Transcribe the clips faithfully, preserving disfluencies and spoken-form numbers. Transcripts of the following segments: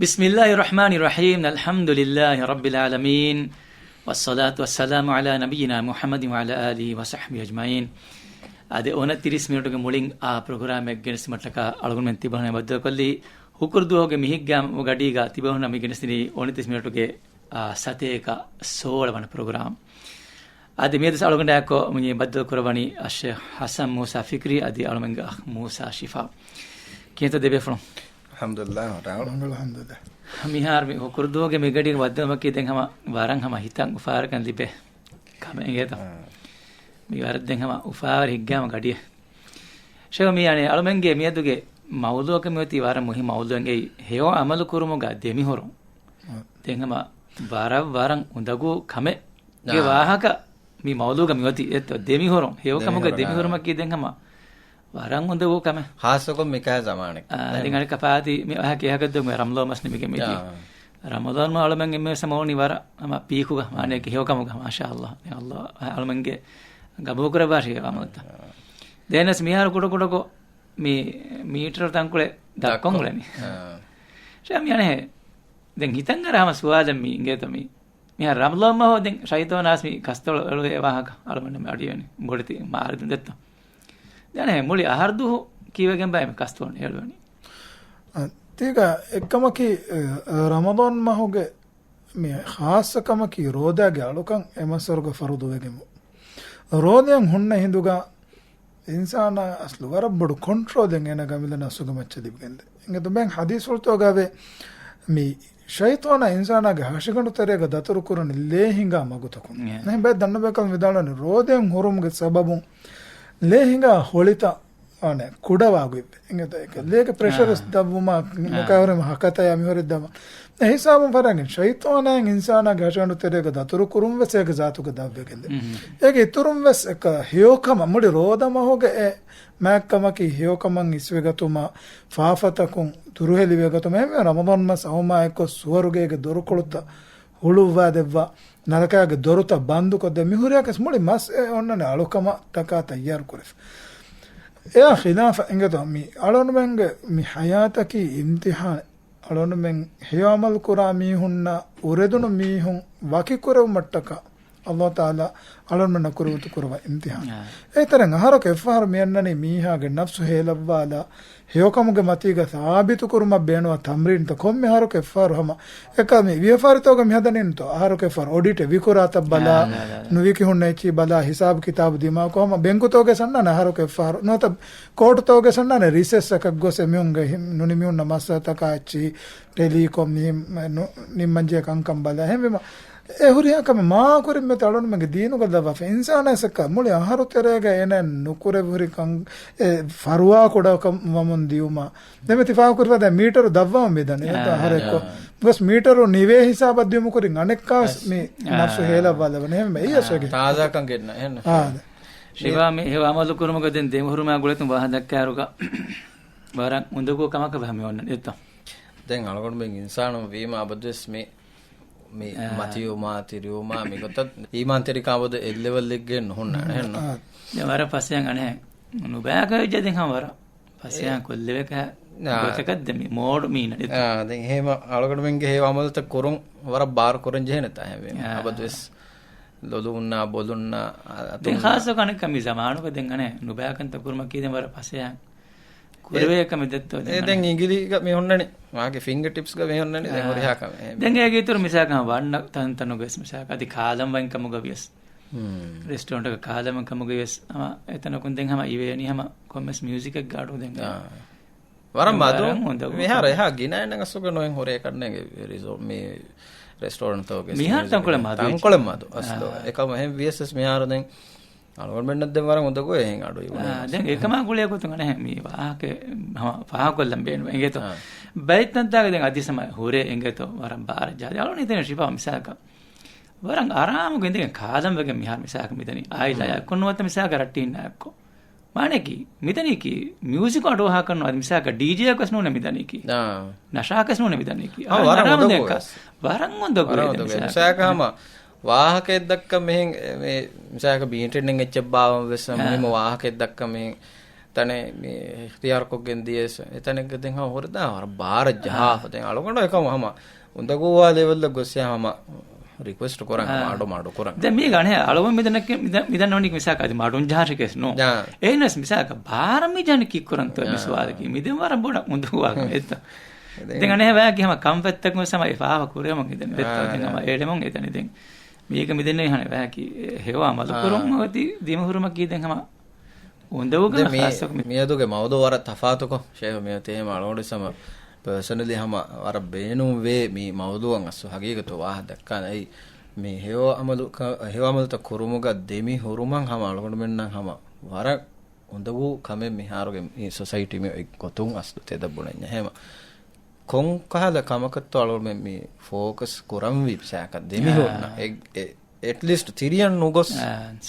بسم الله الرحمن الرحيم. الحمد لله رب العالمين. والصلاة والسلام على نبينا محمد وعلى آله وصحبه أجمعين. އަދި އޮނަތިރީސް މިނިޓުގެ މުޅިން އާ ޕްރޮގްރާމެއް ގެނެސްދިނުމަށްޓަކާ އަޅުގަނޑުމެން ތިބޭފުޅުންނާ ބައްދަލުކޮށްލީ ހުކުރުދުވަހުގެ މިހިނގާ ގަޑީގަ ތިބޭފުޅުންނަށް މި ގެނެސްދިނީ އޮނަތިރީސް މިނިޓުގެ އާ، ސަތޭކަ ސޯޅަ ވަނަ ޕްރޮގްރާމް. އަދި މިއަދު އަޅުގަނޑާއެކު މި ބައްދަލު ކުރައްވަނީ އައްޝޭޚް ޙަސަން މޫސާ ފިކްރީ އަދި އަޅުމެންގެ އަޚް މޫސާ ޝިފާ. ކިހިނެއްތޯ ދެބޭފުޅުން؟ އަލްޙަމްދުލިއްލާހް. އަލްޙަމްދުލިއްލާހް. މިހާރު މި ހުކުރުދުވަހުގެ މި ގަޑީގަ ބައްދަލުވުމަކީ ދެން ހަމަ ވަރަށް ހަމަ ހިތަށް އުފާވެރިކަން ލިބޭ ކަމެއް އިނގޭތޯ. އާ. މި ވަރަށް ދެން ހަމަ އުފާވެރި ހިތްގައިމު ގަޑިއެއް. ޝޭޚް މި އަނެއް އަޅުމެންގެ މިއަދުގެ މައުޟޫޢަކަށް މިއޮތީ ވަރަށް މުހިއްމު މައުޟޫޢެއް. ހެޔޮ އަމަލު ކުރުމުގަ ދެމިހުރުން. އާ. ދެން ހަމަ ވަރަށް ވަރަށް އުނދަގޫ ކަމެއް ގެ އާ. ވާހަކަ މި މައުޟޫޢުގަ މިއޮތީ އެއްތޯ ދެމިހުރުން. ހެޔޮކަމުގެ ދެމިހުރުން، އާ. ދެމިހުރުމަކީ ދެން ހަމަ ވަރަށް އުނދަގޫ ކަމެއް. ޚާއްޞަކޮށް މިކަހަލަ ޒަމާނެއް. އާ، ދެން އަނެއްކާ ފާތި މި އަހަ ކިހަކަށްދޯ މި ރަމަޟާން މަސް ނިމިގެން މިދިޔަ. އާ. ރަމަޟާން މަހު އަޅުމެން އެންމެ ސަމަވުނީ ވަރަށް ހަމަ ޕީކުގަ، މާނައަކީ ހެޔޮކަމުގަ، މާޝާﷲ. ދެން ﷲ އަޅުމެންގެ ގަބޫލުކުރައްވާށި އެ ޢަމަލުތައް. އާ. ދެންވެސް މިހާރު ކުޑަކުޑަކޮށް މި މީޓަރު ތަންކޮޅެއް ދައްކޮން ދައްކޮން. އުޅެނީ. އާ. ޝޭޚް މި އަނެއް ދެން ހިތަށް އަރާ ހަމަ ސުވާލެއް މި އިނގޭތޯ މި. މިހާރު ރަމަޟާން މަހު ދެން ޝައިޠާނާ މި ކަސްތޮޅު އެޅުވޭ ވާހަކަ އަޅުމެންނަށް މި އަޑުއިވެނީ. ބޮޑެތި މާރިދުން ދެއްތޯ. ދެން މުޅި އަހަރު ދުވަހު ކީއްވެގެންބާ މި ކަސްތޮޅު އެޅުވެނީ. އަ، ތީގަ އެއްކަމަކީ، އަ، ރަމަޟާން މަހުގެ މި ޚާއްޞަ ކަމަކީ ރޯދާގެ އަޅުކަން އެ މައްސަރުގަ ފަރުޟު ވެގެން. ރޯދައަށް ހުންނަ ހިނދުގަ އިންސާނާ އަސްލު ވަރަށް ބޮޑު ކޮންޓްރޯލެއް އޭނަ ގަމިލަ ނަފްސުގެ މައްޗަށް ލިބިގެންދޭ. އިނގޭތޯ ބައެއް ޙަދީޘްފުޅުތަކުގައި މި ޝައިޠާނާ އިންސާނާގެ ހަށިގަނޑު ތެރޭގަ ދަތުރު ކުރަނީ ލޭ ހިނގާ މަގުތަކުން. އެ. އެހެން ބައެއް ދަންނަ ބޭކަލުން ވިދާޅުވަނީ ރޯދައަށް ހުރުމުގެ ސަބަބުން ލޭ ހިނގާ ހޮޅިތައް އަނެއް ކުޑަވާ ގޮތްވޭ. އިނގޭތޯ އެކަ ލޭގެ ޕްރެޝަރު އާ. ދަށްވުމާ އާ. ނުކައިހުރެމެ ހަކަތަޔާ މިހުރި ދަމާ. އެ ހިސާބުން ފަރާގެން ޝައިޠާނާއިން އިންސާނާގެ ހަށިގަނޑު ތެރޭގަ ދަތުރު ކުރުން ވެސް އޭގެ ޒާތުގަ ދަށްވެގެންދޭ. މް. އޭގެ އިތުރުން ވެސް އެކަ ހެޔޮކަމަށް މުޅި ރޯދަ މަހުގެ އެ މާތްކަމަކީ ހެޔޮކަމަށް އިސްވެގަތުމާ، ފާފަތަކުން ދުރުހެލިވެގަތުމަށް އެހެންވެ ރަމަޟާން މަސް އައުމާ އެއްކޮށް ސުވަރުގޭގެ ދޮރުކޮޅުތައް ހުޅުއްވާދެއްވާ، ނަރަކާގެ ދޮރުތައް ބަންދުކޮށްދޭ. މި ހުރިހާ ކަސް މުޅި މަސް އެ އޮންނަނީ އަޅުކަމަށް ތަކާ ތައްޔާރު ކުރެފަ. އެއާ ޚިލާފަށް އިނގޭތޯ މި އަޅުގަނޑުމެންގެ މި ޙަޔާތަކީ އިމްތިޙާނެއް. އަޅުގަނޑުމެން ހެޔޮ ޢަމަލު ކުރާ މީހުންނާ އުރެދުނު މީހުން ވަކިކުރެވުމަށްޓަކާ ﷲ ތަޢާލާ އަޅުގަނޑުމެންނަށް ކުރިމަތިލު ކުރައްވާ އިމްތިޙާން. އާ. އެއްތަރެއިން އަހަރަކު އެއްފަހަރު މިއަންނަނީ މީހާގެ ނަފްސު ހޭލައްވާލާ، ހެޔޮކަމުގެ މަތީގަ ސާބިތުކުރުމަށް ބޭނުންވާ ތަމްރީންތައް. ކޮންމެ އަހަރަކު އެއްފަހަރު ހަމަ އެކަ މި ވިޔަފާރިތަކުގަ މި ހަދަނީންތޯ؟ އަހަރަކު އެއްފަހަރު އޮޑިޓެއް، ވިކުރާތައް ބަލާ، އާ، އާ، އާ. ނުވިކި ހުންނަ އެއްޗިހި ބަލާ، ހިސާބު ކިތާބު ދިމާކޮށް ހަމަ ބެންކުތަކުގަ އަންނާނެ އަހަރަކު އެއްފަހަރު. ނުވަތަ ކޯޓުތަކުގަ އަންނާނެ ރިސެސްއަކަށް ގޮސް އެމީހުންގެ ހި-، ނުނިމިހުންނަ މައްސަލަތަކާ އެއްޗިހި ޓެލީކޮށް މި-، މެ-، ނު-، ނިންމަންޖެހޭ ކަންކަން ބަލާ. އެހެންވީމަ، އެ ހުރިހާ ކަމެއް މާ ކުރިން މެ އަޅުގަނޑުމެންގެ ދީނުގަ ލައްވާފަ. އިންސާނާ އެސައްކަ މުޅި އަހަރު ތެރޭގަ އޭނަ ނުކުރެވި ހުރި ކަން، އެ ފަރުވާ ކުޑަކަމަށް ވަމުން ދިޔުމަށް. ދެން މި ތި ފާހަގަ ކުރިފަ ދެން މީޓަރު ދަށްވަމުން މިދަނީ. އާ، އަހަރެއްކޮށް. އާ. ގޮސް މީޓަރު ނިވޭ ހިސާބަށް ދިޔުމު ކުރިން އަނެއްކާވެސް އަސް-، މި އާ. ނަފްސު ހޭލައްވާލަބަނެ. އެހެންވެ. އެއީ އަސް ވެގެ. ތާޒާކަން ގެންނަ. އެހެން. އާ. ޝިފާ މި ހެޔޮ ޢަމަލު ކުރުމުގަ ދެން ދެމިހުރުމާ ގުޅޭތުން ވާހަކަ ދައްކާއިރުގަ ވަރަށް އުނދަގޫ ކަމަކަށް ވެ މި އޮންނަނީ އެއްތަ؟ ދެން އަޅުގަނޑުމެން އިންސާނުން ވީމަ އަބަދުވެސް މި، މި އާ. މަތިވުމާ، ތިރިވުމާ، މިގޮތަށް އީމާންތެރިކަން އަބަދު އެއް ލެވެލްއެއްގައެއް ނުހުންނާނެ. އެހެންނު؟ އާ. ދެން ވަރަށް ފަސޭހައިން އަނެއް ނުބައިކަށް ވެއްޖެ ދެން ހަމަ ވަރަށް ފަސޭހައިން އެ-، ކޮށްލެވޭ ކަހަ-، އާ. ގޮތަކަށް ދެން މި މޯޑު މީނަ އެއްތަ؟ އާ، ދެން އެހެން އަޅުގަނޑުމެންގެ ހެޔޮ ޢަމަލުތައް ކުރުން ވަރަށް ބާރު ކުރަން ޖެހޭނެތާ އެހެންވީމަ. އާ. އަބަދުވެސް ލޮލުންނާ، ބޮލުންނާ، އަ-، ދެން އަތުން ޚާއްޞަކޮށް އަނެއްކާ މި ޒަމާނުގަ ދެން އަނެއް ނުބައިކަންތައް ކުރުމަކީ ދެން ވަރަށް ފަސޭހައިން ކުރެވޭ އެ-، ކަމެއް ދެއްތޯ ދެން އެ ދެން އަނެއް. އިނގިލީގަ މި ހުންނަނީ. މާގެ ފިންގަ ޓިޕްސްގަ މި ހުންނަނީ ދެން އާ. ހުރިހާ ކަމެއް. ދެން އޭގެ އިތުރު މިސާލަކަށް ވަންނަ ތަންތަނުގަވެސް މިސާލަކަށް އަދި ކާލަން ވައިން ކަމުގަ ވިޔަސް. ހުން. ރެސްޓޯރެންޓަކަށް ކާލަން ވައިން ކަމުގަ ވިޔަސް ހަމަ އެތަނަކުން ދެން ހަމަ އިވޭނީ ހަމަ ކޮންމެސް މިއުޒިކެއްގެ އަޑު ދެން. އާ. ވަރަށް މަދު. ވަރަށް ހޮނދަ މިހާރު ގޮތަށް. އެހާ ގިނައިން އަސްލުގަ ނުއެއް ހުރޭ ކަންނޭނގެ ރިސޯ-، މި ރެސްޓޯރެންޓްތަކުގެ މިހާރު ތަންކޮޅެއް މަދު ވެއްޖެ. ތަންކޮޅެއް މަދު އަސްލު. އާ. އެކަމަ އެހެން ވިޔަސް ވެސް މިހާރު ދެން އަޅުގަނޑުމެންނަށް ދެން ވަރަށް އުނދަގޫ އެހެން އަޑު އިވުނީ އާ، ވެސް. ދެން އެކަމާ ގުޅޭ ގޮތުން އަނެއް މި ވާހަކަ ހަމަ ފާހަގަކޮށްލަން ބޭނުން އިނގޭތޯ. އާ. ބައެއް ތަންތާގަ ދެން އަދި ސަމަ ހުރޭ އިނގޭތޯ ވަރަށް ބާރަށް ޖާދި. އަޅުގަނޑު ހިތޭނެ ޝިފާ މިސާލަކަށް. ވަރަށް އަރާމުގަ އިނދެގެން ކާލަން ވެގެން މިހާރު މިސާލަކަށް މިދަނީ. އާއިލާ ހުން. އެއްކޮށް ނުވަތަ މިސާލަކަށް ރައްޓެހިންނާ އެއްކޮށް. މާނައަކީ، މިދަނީކީ، މިއުޒިކު އަޑުއަހާކަށް ނުވަތަ މިސާލަކަށް ޑީޖޭއަކަށް ނޫނޭ މިދަނީކީ. އާ. ނަޝާކަށް ނޫނޭ މިދަނީކީ. އާ، އަހަރެން ވަރަށް އަރާމު އުނދަގޫ ދެއްކާ. ވެސް. ވަރަށް އުނދަގޫ ވަރަށް ދެން އުނދަގޫ. މިސާލަކަށް. މިސާލަކަށް ހަމަ ވާހަކައެއް ދައްކަން މިހެން، އެ، މި، މިސާލަކަށް ބީންޓެން އެއްޗެއް ބާވަން ވެސް އާ. މުހިއްމު ވާހަކައެއް ދައްކަން މިހެން. ތަނެއް މި އިޚްތިޔާރުކޮށްގެން ދިޔަސް، އެތަނެއްގަ ދެން ހަމަ ހުރެދާ ވަރަށް ބާރަށް ޖަހާފަ. ދެން އަޅުގަނޑު އެކަމު ހަމަ އުނދަގޫވާ ލެވެލްއަށް ގޮސް ހަމަ ރިކުއެސްޓް ކުރަން ހަމަ އަޑު މަޑު ކުރަން. ދެން މީގަ އަނެއް އަޅުގަނޑު މިދަންނަ، މިދަން، މިދަންނަވަނީ މިސާލަކަށް އަދި މަޑުން ޖަހާށެކޭސް ނޫން. އެހެނަސް މިސާލަކަށް ބާރަށް މި ޖަހަނީ ކީއްކުރަންތޯ މި ސުވާލަކީ. މިދެން ވަރަށް ބޮޑަށް އުނދަގޫވާ ކަމެއްތަ. ދެން އަނެއް ވައިގެ ހަމަ ކަންފަތްތަކުން ވެސް ހަމަ އެ ފާހަގަ ކުރެވެމުން އެދެން ދެއްތޯ. ދެން ހަމަ އެޅެމުން އެދަނީ ދެން. މީގަ މިދެންނެވި ހަނެ ވައިގެ ހެޔޮ އަމަލު ކުރުން އޮތީ ދިމަހުރުމަކީ ދެން ހަމަ އުނދަގޫގަ އެ މި-، ޚާއްޞަކޮށް މި-، މިއަދުގެ މައުޟޫ ވަރަށް ތަފާތުކޮށް، ޝޭހް މިއޮތީ ހަމަ އަޅުގަނޑު ހަމަ ޕާސަނަލީ ހަމަ ވަރަށް ބޭނުންވޭ މި މައުޟޫއަށް އަސްލު ހަގީގަތު ވާހަ ދައްކާނެ. އެއީ މި ހެޔޮ އަމަލު-، ކަ-، ހެޔޮ އަމަލުތައް ކުރުމުގަ ދެމި ހުރުމަށް ހަމަ އަޅުގަނޑުމެންނަށް ހަމަ ވަރަށް އުނދަގޫ ކަމެއް މިހާރުގެ މި ސޮސައިޓީ މި އޮތް ގޮތުން އަސްލު ތެދަށް ބުނަންޏާ. ހަމަ ކޮންކަހަލަ ކަމަކަށްތޯ އަޅުގަނޑުމެން މި ފޯކަސް ކުރަންވީ މިސާލަކަށް ދެމިހުންނަށް އެ-، އެ-، އެޓްލީސްޓް ތިރިއަށް ނުގޮސް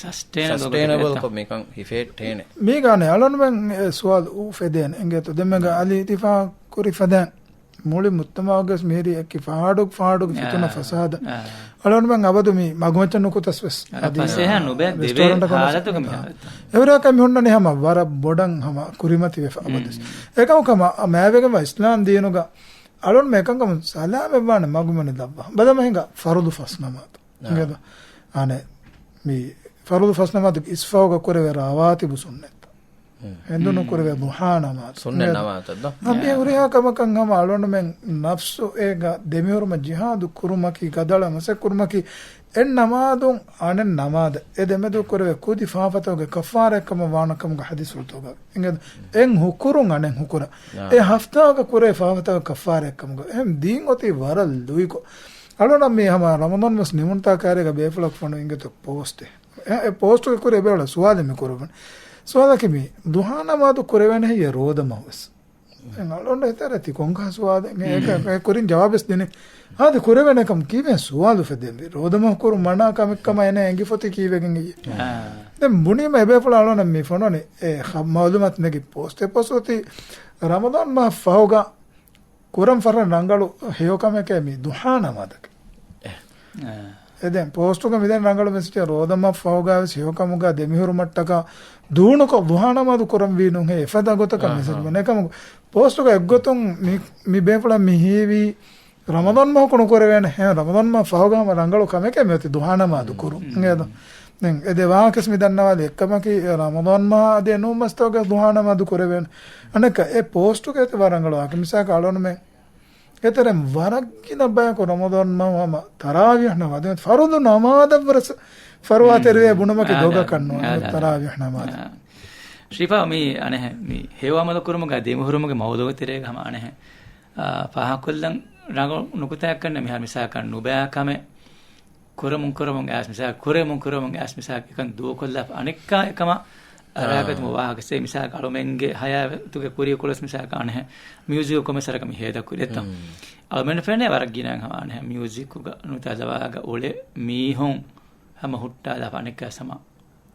ސަސްޓެއިނަބަލް ސަސްޓެއިނަބަލް ކޮށް މިކަން ހިފެހެއްޓޭނެ. މީގާ އަނެއް އަޅުގަނޑުމެން އެ ސުވާލު އުފެދޭނެ. އިނގޭތޯ ދެންމެގަ އަލީ ތި ފާހަގަކުރި ފަދައިން މުޅި މުޖްތަމަޢުގަ މިހިރީ އެކި ފާޑު ފާޑުގެ ފިތުނަ ފަސާދަ. އަޅުގަނޑުމެން އަބަދު މި މަގުމައްޗަށް ނުކުތަސް ވެސް އަދި ރެސްޓޯރެންޓަކަށް މި ހާލަތުގަ ހަމަ އެހުރާ ކަމި ހުންނަނީ ހަމަ ވަރަށް ބޮޑަށް ހަމަ ކުރިމަތިވެފަ އަބަދު. އެކަމަކު ހަމަ މާވެގެންވާ އިސްލާމް ދީނުގަ އަޅުން މި އެކަންކަމުން ސަލާމަތްވާނެ މަގުމަނި ދައްވާ. ބަލަމަހިނގ ފަރުޟު ފަސް ނަމާދު. އާ. އިނގޭތޯ؟ އަނެއް މި ފަރުޟު ފަސް ނަމާދުގެ އިސްފަހުގަ ކުރެވޭ ރަވާތިބު ސުންނަތްތައް. ހެނދުނު ކުރެވޭ ޟުޙާ ނަމާދު. ސުންނަތް ނަމާދުތައް ދޯ؟ އަދި އެ ހުރިހާ ކަމަކަށް ހަމަ އަޅުންމެން ނަފްސު އޭގަ ދެމިހުރުމަށް ޖިހާދު ކުރުމަކީ، ގަދަޅަ މަސައް ކުރުމަކީ، އެ ނަމާދުން އަނެއް ނަމާދަށް އެ ދެމެދު ކުރެވޭ ކުދި ފާފަތަކުގެ ކަފާރައެއްކަމަށް ވާނެ ކަމުގަ ޙަދީޘްފުޅުތަކުގަ އިނގޭ. އެއް ހުކުރުން އަނެއް ހުކުރަށް. އެ ހަފްތާގަ ކުރޭ ފާފަތަކުގެ ކަފާރައެއްކަމުގަ. އެހެން ދީން އޮތީ ވަރަށް ލުއިކޮށް. އަޅުނަށް މި ހަމަ ރަމަޟާން މަސް ނިމުންތާ ކާރީގަ ބޭފުޅަކު ފޮނު އިނގޭތޯ ޕޯސްޓެއް. އެ، އެ ޕޯސްޓުގެ ކުރި އެބޭފުޅާ ސުވާލެއް މި ކުރައްވަން. ސުވާލަކީ މި ޟުޙާ ނަމާދު ކުރެވޭނެ ހެއްޔޭ ރޯދަމަހުވެސް؟ ދެން އަޅުގަނޑު ހިތަރަ ތި ކޮންކަހަ ސުވާލެއް؟ އެ، އެ، އެ ކުރިން ޖަވާބެސް ދިނީ. އާދެ ކުރެވޭނެ ކަމަށް ކީއްވެ ސުވާލު އުފެދެންވީ؟ ރޯދަމަހު ކުރުން މަނާ ކަމެއްކަމަށް އޭނަ އެނގިފޮތި ކީއްވެގެން އިއްޔެ؟ ދެން ބުނީމަ އެބޭފުޅާ އަޅުގަނޑަށް މި ފޮނުވަނީ އެ ހަ-، މައުލޫމާތު ނެގި ޕޯސްޓެއް. ޕޯސްޓް އޮތީ ރަމަޟާން މަހަށް ފަހުގަ ކުރަން ފަހު ރަނގަޅު ހެޔޮކަމެކޭ މި ދުހާ ނަމާދަކީ. އެ. އެ ދެން ޕޯސްޓުގަ މިދެން ރަނގަޅު މެސެޖެއް ރޯދަމަ ފަހުގަވެސް ހެޔޮކަމުގަ ދެމިހުރުމަށްޓަކާ ދޫނުކޮށް ދުހާ ނަމާދު ކުރަންވީ ނޫންހޭ އެފަދަ ގޮތަކަށް މެސެޖް ބުނެ ކަމަކު ޕޯސްޓުގަ އެއްގޮތުން މި، މި ބޭފުޅަށް މި ހީވީ ރަމަޟާން މަހު ކުނު ކުރެވޭނެ ހެ، ރަމަޟާން މަހު ފަހުގަ ހަމަ ރަނގަޅު ކަމެކޭ މިއޮތީ ދުހާ ނަމާދު ކުރުން. އެނގޭދޯ؟ ދެން އެ ދެ ވާހަކަސް މި ދަންނަވާލި އެއްކަމަކީ ރަމަޟާން މަހާ އަދި ނޫން މަސްތަކުގަ ދުހާ ނަމާދު ކުރެވޭނެ. އަނެއްކާ އެ ޕޯސްޓުގަ އެތި ވަރަށް ރަނގަޅު ވާހަކަ. މިސާލަކަށް އަޅުންމެ އެތެރެން ވަރަށް ގިނަ ބަޔަކު ރަމަޟާން މަހު ހަމަ ތަރާވީޙް ނަމާދު، ފަރުޟު ނަމާދަށްވުރެ ފަރުވާތެރިވޭ ބުނުމަކީ ދޮގަކަށް ނުވާނެ. ތަރާވީޙް ނަމާދު. ޝިފާ މީ އަނެހެ މި ހެޔޮ އަމަލު ކުރުމުގަ ދެމިހުރުމުގެ މައުޟޫގެ ތެރޭގަ ހަމަ އަނެހެ، އާ، ފާހަގަކޮށްލަން ރަނގަޅު ނުކުތާއެއްކަން މިހާރު މިސާލަކަށް ނުބައި ކަމެއް ކުރަމުން ކުރަމުން އައިސް މިސާލަކަށް ކުރަމުން ކުރަމުން އައިސް މިސާލަކަށް އެކަން ދޫކޮށްލާފަ އަނެއްކާ އެކަމަށް އަރާގަތުމު ވާހަކަ ސޭ މިސާލަކަށް އަޅުމެންގެ ހަޔާތުގެ ކުރިއަށް ކުޅަސް މިސާލަކަށް އަނެހެ މިއުޒިކު ކޮމެސް ސަރަކަ މި ހޭދަ ކުރި އެތަ. އަޅުމެން ފެނޭ ވަރަށް ގިނަ ހަމަ އަނެހެ މިއުޒިކުގަ ނުތަ ލަވާގަ އުޅެ މީހުން ހަމަ ހުއްޓާލާފަ އަނެއްކާ ސަމަ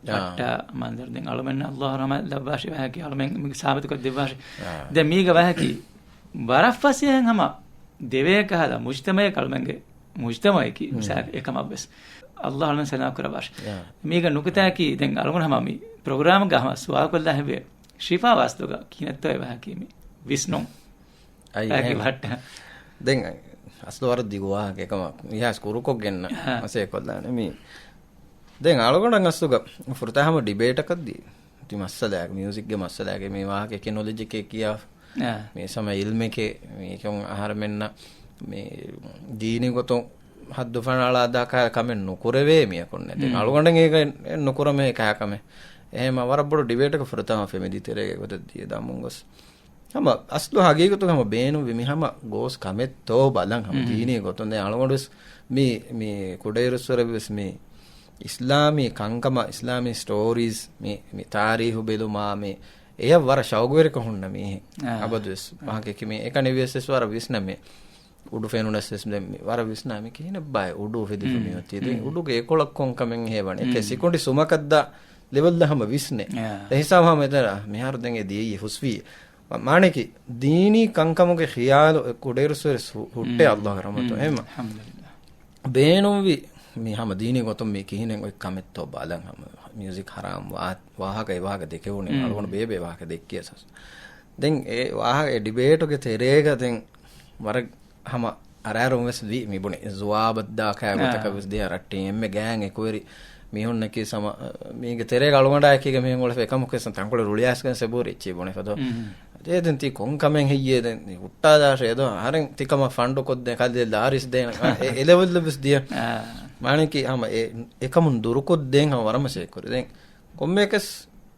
އައްޓާ މަންޒަރު. ދެން އަޅުމެން އައްލާހު ރަޙްމަތް ލައްވާށި ވަހަކީ އަޅުމެން މި ސާބިތުކޮށް ދެއްވާށި. ދެން މީގަ ވަހަކީ ވަރަށް ފަސޭހައިން ހަމަ ދެވޭ ކަހަލަ މުޖްތަމައެއް އަޅުމެންގެ މުޖްތަމައަކީ މިސާލަކަށް އެކަމަށްވެސް. އައްލާހު އަޅުމެން ސަލާމަތް ކުރައްވާށި. މީގަ ނުކުތާއަކީ ދެން އަޅުގަނޑު ހަމަ މި ޕްރޮގްރާމްގަ ހަމަ ސުވާލުކޮށްލާ ހެއްވޭ ޝިފާ ވާސްތުގަ ކިހިނެއްތޯ އެ ވަހަކީ މި ވިސްނުން. އައި އެ އެހެން. ދެން އަސްލު ވަރަށް ދިގު ވާހަކަ އެކަމަ މިހާސް ކުރުކޮށްގެން އަހަ. މަސޭ ކޮށްލާނެ މީ. ދެން އަޅުގަނޑަށް އަސްލުގަ ފުރަތަމަ ޑިބޭޓަކަށް ދިޔަ މައްސަލައެއް، މިއުޒިކްގެ މައްސަލައެއް މި ވާހަކަ އެކެ ނޮލެޖެކޭ ކިޔާ. އާ. މި ސަމަ އިލްމެކޭ މީކަން އަހަރެމެންނަށް މި ދީނީ ގޮތުން ހައްދު ފަނާޅާ ދާކާ ކަމެއް ނުކުރެވޭ މިއަކުންނެ. ދެން އަޅުގަނޑަށް އޭގަ ނުކުރަމޭ ކާ ކަމެއް. އެހެން ވަރަށް ބޮޑު ޑިބޭޓަކަށް ފުރަތަމަ ފެމިލީ ތެރޭގެ ގޮތަށް ދިޔަ ދަމުން ގޮސް. ހަމަ އަސްލު ހަގީގަތުގަ ހަމަ ބޭނުންވި މި ހަމަ ގޯސް ކަމެއްތޯ ބަލަން ހަމަ ދީނީ ގޮތުން. ދެން އަޅުގަނޑުވެސް މި، މި ކުޑައިރުއްސުރެވެސް މި އިސްލާމީ ކަންކަމަށް، އިސްލާމީ ސްޓޯރީސް، މި، މި ތާރީހު ބެލުމާ، މި އެޔަށް ވަރަށް ޝައުގުވެރިކޮށް ހުންނަ މީހެއް. އާ. އަބަދުވެސް ވާހަކައަކީ މި އެކަނިވިޔަސް ވެސް ވަރަށް ވިސްނަ މި އުޑު ފެނުނަސް ވެސް ދެން މި ވަރަށް ވިސްނާ މި ކިހިނެއްބާއޭ އުޑު އުފެދިފަ މި އޮތީ. ދެން އުޑުގެ އެކޮޅަށް ކޮން ކަމެއް ހޭވަނީ. އެކެ ސިކުނޑި ސުމަކަށްދާ ލެވެލް ހަމަ ވިސްނޭ. އެ ހިސާބު ހަމަ އެތަނަށް މިހާރު ދެން އެ ދިޔައީ ހުސްވީ. މާނައަކީ، ދީނީ ކަންކަމުގެ ޚިޔާލު އެ ކުޑައިރުއްސުރެ ހު-، ހުއްޓޭ އައްލާހުގެ ރަޙްމަތުން. އެހެންމަ ބޭނުންވި މި ހަމަ ދީނީ ގޮތުން މި ކިހިނެއް އޮތް ކަމެއްތޯ ބަލަން ހަމަ މިއުޒިކް ހަރާމް ވާ-، ވާހަކަ އެ ވާހަކަ ދެކެވުނީ. އަޅުގަނޑު ބޭބޭ ވާހަކަ ދެއްކިޔަސް. ދެން އެ ވާހަ-، އެ ޑިބޭޓުގެ ތެރޭގަ ދެން ވަރަށް ހަމަ އަރާރުން ވެސް ވީ މި ބުނި ޒުވާބަށްދާ ކާ ގޮތަކަށް ވެސް ދިޔަ ރައްޓެއް އެންމެ ގާތް އެކުވެރި މީހުންނަކީ ސަމަ-، މީގެ ތެރޭގަ އަޅުގަނޑާ އެކީގަ މީހުން އުޅެފަ އެކަމަކު ވެސް ތަންކޮޅެއް ރުޅިއައިސްގެން ސެބޫރި އެއްޗި ބުނެފަ ދޯ. އޭ ދެން ތީ ކޮން ކަމެއް ހެއްޔޭ ދެން ހުއްޓާދާށޭ ދޯ. އަހަރެން ތިކަމަށް ފަންޑު ކޮށްދޭން ކަލޭ ލާރިސް ދޭން. އާ، އެ، އެ ލެވެލް ވެސް ދިޔަ. މާނަކީ ހަމަ އެ، އެކަމުން ދުރުކޮށްދޭން ހަމަ ވަރަށް މަސައްކަތް ކުރި. ދެން ކޮންމެއަކަސް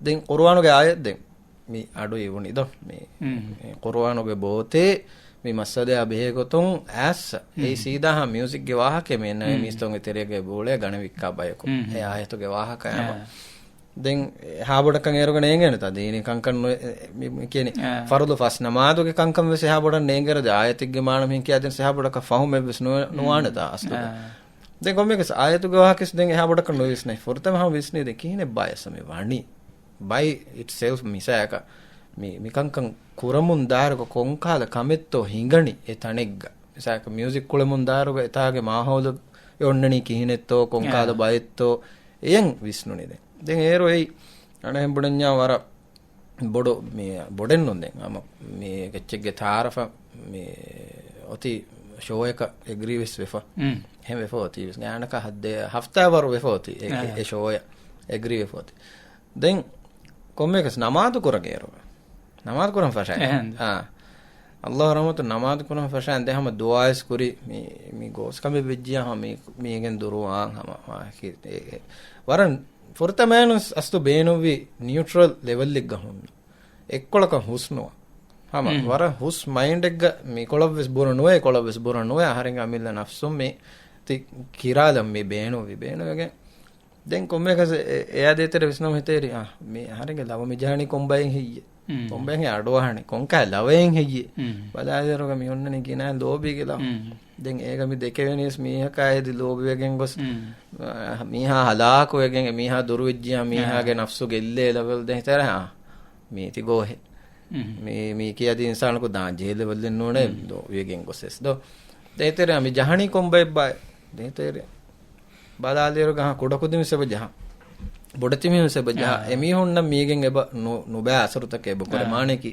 ދެން ޤުރުއާނުގެ އާޔަތް ދެން މި އަޑު އިވުނީ ދޯ. މި، މި ޤުރުއާނުގެ ބޯތޭ މި މައްސަލައާ ބެހޭ ގޮތުން އައިސް އެއީ ސީދާ ހާ މިއުޒިކްގެ ވާހަކައެއް މި އިންނަ މީސްތޯންގެ ތެރޭގަ ބޯޅައެއް ގަނެވިއްކާ ބަޔަކު. އެ އާޔަތުގެ ވާހަކަ ހަމަ. ދެން އެހާ ބޮޑަކަށް އޭރުގަ ނޭނގޭނެތާ ދީނީ ކަންކަން ނު-، އެ، މި، މި ކިޔަނީ ފަރުޟު ފަސް ނަމާދުގެ ކަންކަން ވެސް އެހާ ބޮޑަށް ނޭނގޭރަ ދެ އާޔަތެއްގެ މާނަ މިހިން ކިޔާދިން އެހާ ބޮޑަކަށް ފަހުމެއް ވެސް ނުވެ-، ނުވާނެތާ އަސްލުގަ. ދެން ކޮންމެއަކަސް އާޔަތުގެ ވާހަކަސް ދެން އެހާ ބޮޑަކަށް ނުވިސްނޭ. ފުރަތަމަ ހަމަ ވިސްނީ ދެން ކިހިނެއްބާ އެސަ މި ވަނީ. ބައި އިޓްސެލްފް މިސާލަކަށް މި، މިކަންކަން ކުރަމުން ދާއިރުގަ ކޮންކާލަ ކަމެއްތޯ ހިނގަނީ އެ ތަނެއްގަ. މިސާލަކަށް މިއުޒިކް ކުޅެމުން ދާއިރުގަ އެތާގެ މާހައުލު އޮންނަނީ ކިހިނެއްތޯ، ކޮންކާލަ ބައެއްތޯ، އެޔަން ވިސްނުނީ ދެން. ދެން އޭރު އެއީ އަނެއް ބުނަންޏާ ވަރަށް ބޮޑު މި ބޮޑެއްނު ދެން. ހަމަ މި އެއްޗެއްގެ ތައާރަފަށް މި އޮތީ ޝޯއަކަށް އެގްރީ ވެސް ވެފަ. ހެން ވެފަ އޮތީ ވެސް. ގާނަކަށް ހައްދޭ ހަފްތާ ވަރު ވެފަ އޮތީ އެ، އެ، އެ ޝޯއަށް އެގްރީ ވެފަ އޮތީ. ދެން ކޮންމެއަކަސް ނަމާދު ކުރަން އޭރު. ނަމާދު ކުރަން ފަށާ. އެހެން. އާ. ﷲ ރަޙްމަތު ނަމާދު ކުރަން ފަށާ. ދެން ހަމަ ދުޢާއެސް ކުރި މި، މި ގޯސް ކަމެއް ވެއްޖިޔާ ހަމަ މި، މީގެން ދުރުވާން ހަމަ ވާހަކަ އެ، އެ، ވަރަށް ފުރަތަމައިނު އަސްލު ބޭނުންވީ ނިއުޓްރަލް ލެވެލްއެއްގަ ހުންނަ. އެއްކޮޅަކަށް ހުސްނުވާ. ހަމަ ވަރަށް ހުސް މައިންޑެއްގަ މި ކޮޅަށް ވެސް ބުރަ ނުވޭ، ކޮޅަށް ވެސް ބުރަ ނުވޭ. އަހަރެންގެ އަމިއްލަ ނަފްސުން މި ތި ކިރާލަން މި ބޭނުންވި. ބޭނުވެގެން ދެން ކޮންމެއަކަސް އެ-، އެއާ ދޭތެރެ ވިސްނަމުން ހިތޭރި، އާ، މި އަހަރެންގެ ލަވަ މި ޖަހަނީ ކޮންބައެއް ހެއްޔޭ؟ ކޮންބައެއް ހެއްޔޭ އަޑުއަހަނީ؟ ކޮންކާ ލަވައެއް ހެއްޔޭ؟ ބަލާލިއިރުގަ މި އޮންނަނީ ގިނަ ލޯބީގެ ލަވަ. ދެން އޭގަ މި ދެކެވެނީސް މީހަކާ ހެދި ލޯބިވެގެން ގޮސް، އާ، މީހާ ހަލާކުވެގެން، އެ މީހާ ދުރުވެއްޖިޔާ މީހާގެ ނަފްސު ގެއްލޭ ލެވެލް ދެން ހިތޭރި، އާ، މީ ތި ގޯހެއް. މީ، މީ ކިޔަދި އިންސާނަކު ދާން ޖެހިލެވެލެއް ނޫނޭ، ލޯބިވެގެން ގޮސް އެސް ދޯ. ދޭތެރެ މި ޖަހަނީ ކޮންބައެއްބާއެ؟ ދޭތެރެ ބަލާލިއިރުގަ ހާ ކުޑަކުދިން ސެބަ ޖަހާ. ބޮޑެތި މީހުން ސެބަ ޖަހާ. އެމީހުންނަށް މީގެން އެބަ ނު-، ނުބައި އަސަރުތަކެއް އެބަ ކުރޭ. މާނައަކީ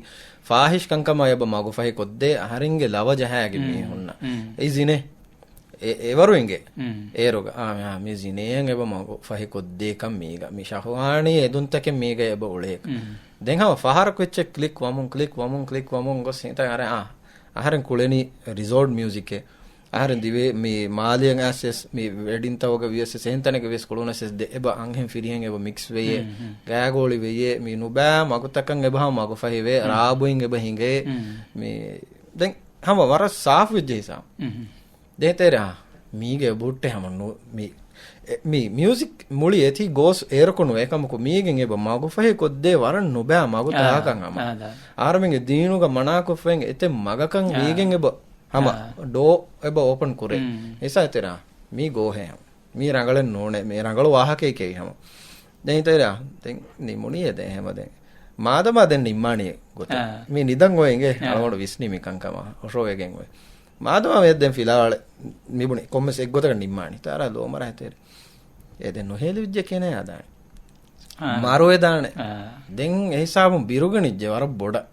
ފާހިޝް ކަންކަމާ އެބަ މަގުފަހި ކޮށްދޭ އަހަރެންގެ ލަވަ ޖަހާގެ މީހުންނަށް. އެއީ ޒިނޭ. އެ-، އެވަރު އިނގޭ. އޭރުގަ، އާ، މި، އާ، މި ޒިނޭއަށް އެބަ މަގު ފަހިކޮށްދޭކަން މީގަ. މި ޝަހުވާނީ އެދުންތަކެއް މީގަ އެބަ އުޅޭކަން. ދެން ހަމަ ފަހަރަކު އެއްޗެއް ކްލިކް ވަމުން، ކްލިކް ވަމުން، ކްލިކް ވަމުން ގޮސް ހިތަށް އަރަ، އާ، އަހަރެން ކުޅެނީ ރިޒޯޓް މިއުޒިކެއް. އަހަރެން ދިވެ-، މި މާލޭއަށް އައިސް ވެސް، މި ވެޑިންތަވަގަ ވިޔަސް ވެސް، އެހެން ތަނެއްގަ ވިޔަސް ކުޅުނަސް ވެސް ދެ-، އެބަ އަންހެން ފިރިހެން އެބަ މިކްސް ވެޔޭ، ގާގޯޅި ވެޔޭ، މި ނުބައި މަގުތަކަށް އެބަ ހަމަ މަގުފަހިވޭ، ރާބުއިން އެބަ ހިނގޭ. މި ދެން ހަމަ ވަރަށް ސާފު ވެއްޖެ ހިސާބު. ދޭތެރެ، އާ، މީގެ ބުއްޓެ ހަމަ ނު-، މި، އެ، މި މިއުޒިކް މުޅި އެތީ ގޯސް އޭރަކު ނުވޭ ކަމަކު، މީގެން އެބަ މަގުފަހި ކޮށްދޭ ވަރަށް ނުބައި މަގު ތަކަކަށް ހަމަ. އަހަރެމެންގެ ދީނުގަ މަނާކޮށްފައިން އެތެއް މަގަކަށް މީގެން އެބަ ހަމަ ޑޯ އެބަ އޯޕަން ކުރޭ. އެސާތެރާ، މީ ގޯހެއް ހަމަ. މީ ރަނގަޅެއް ނޫނޭ، މީ ރަނގަޅު ވާހަކައެކޭ ހަމަ. ދެން ހިތޭރާ، ދެން ނިމުނީ އެ ދެން ހަމަ ދެން. މާދަމާ ދެން ނިންމާނީ ގޮތެއް. މީ ނިދަން އޮތް އިނގޭ، އަޅުގަނޑު ވިސްނީ މި ކަންކަމާ އޮށޯވެގެން އޮތް. މާދަމާ މިއަށް ދެން ފިލާވަޅެއް މިބުނި ކޮންމެސް އެއްގޮތަކަށް ނިންމާނީ. ތާރާ ލޯމަރާ ހިތޭރި. އެ ދެން ނުހޭލި ވިއްޖެ ކޭނޭ ހަދާނެ. މަރުވެދާނެ. ދެން އެހިސާބުން ބިރުގަނިއްޖެ ވަރަށް ބޮޑަށް.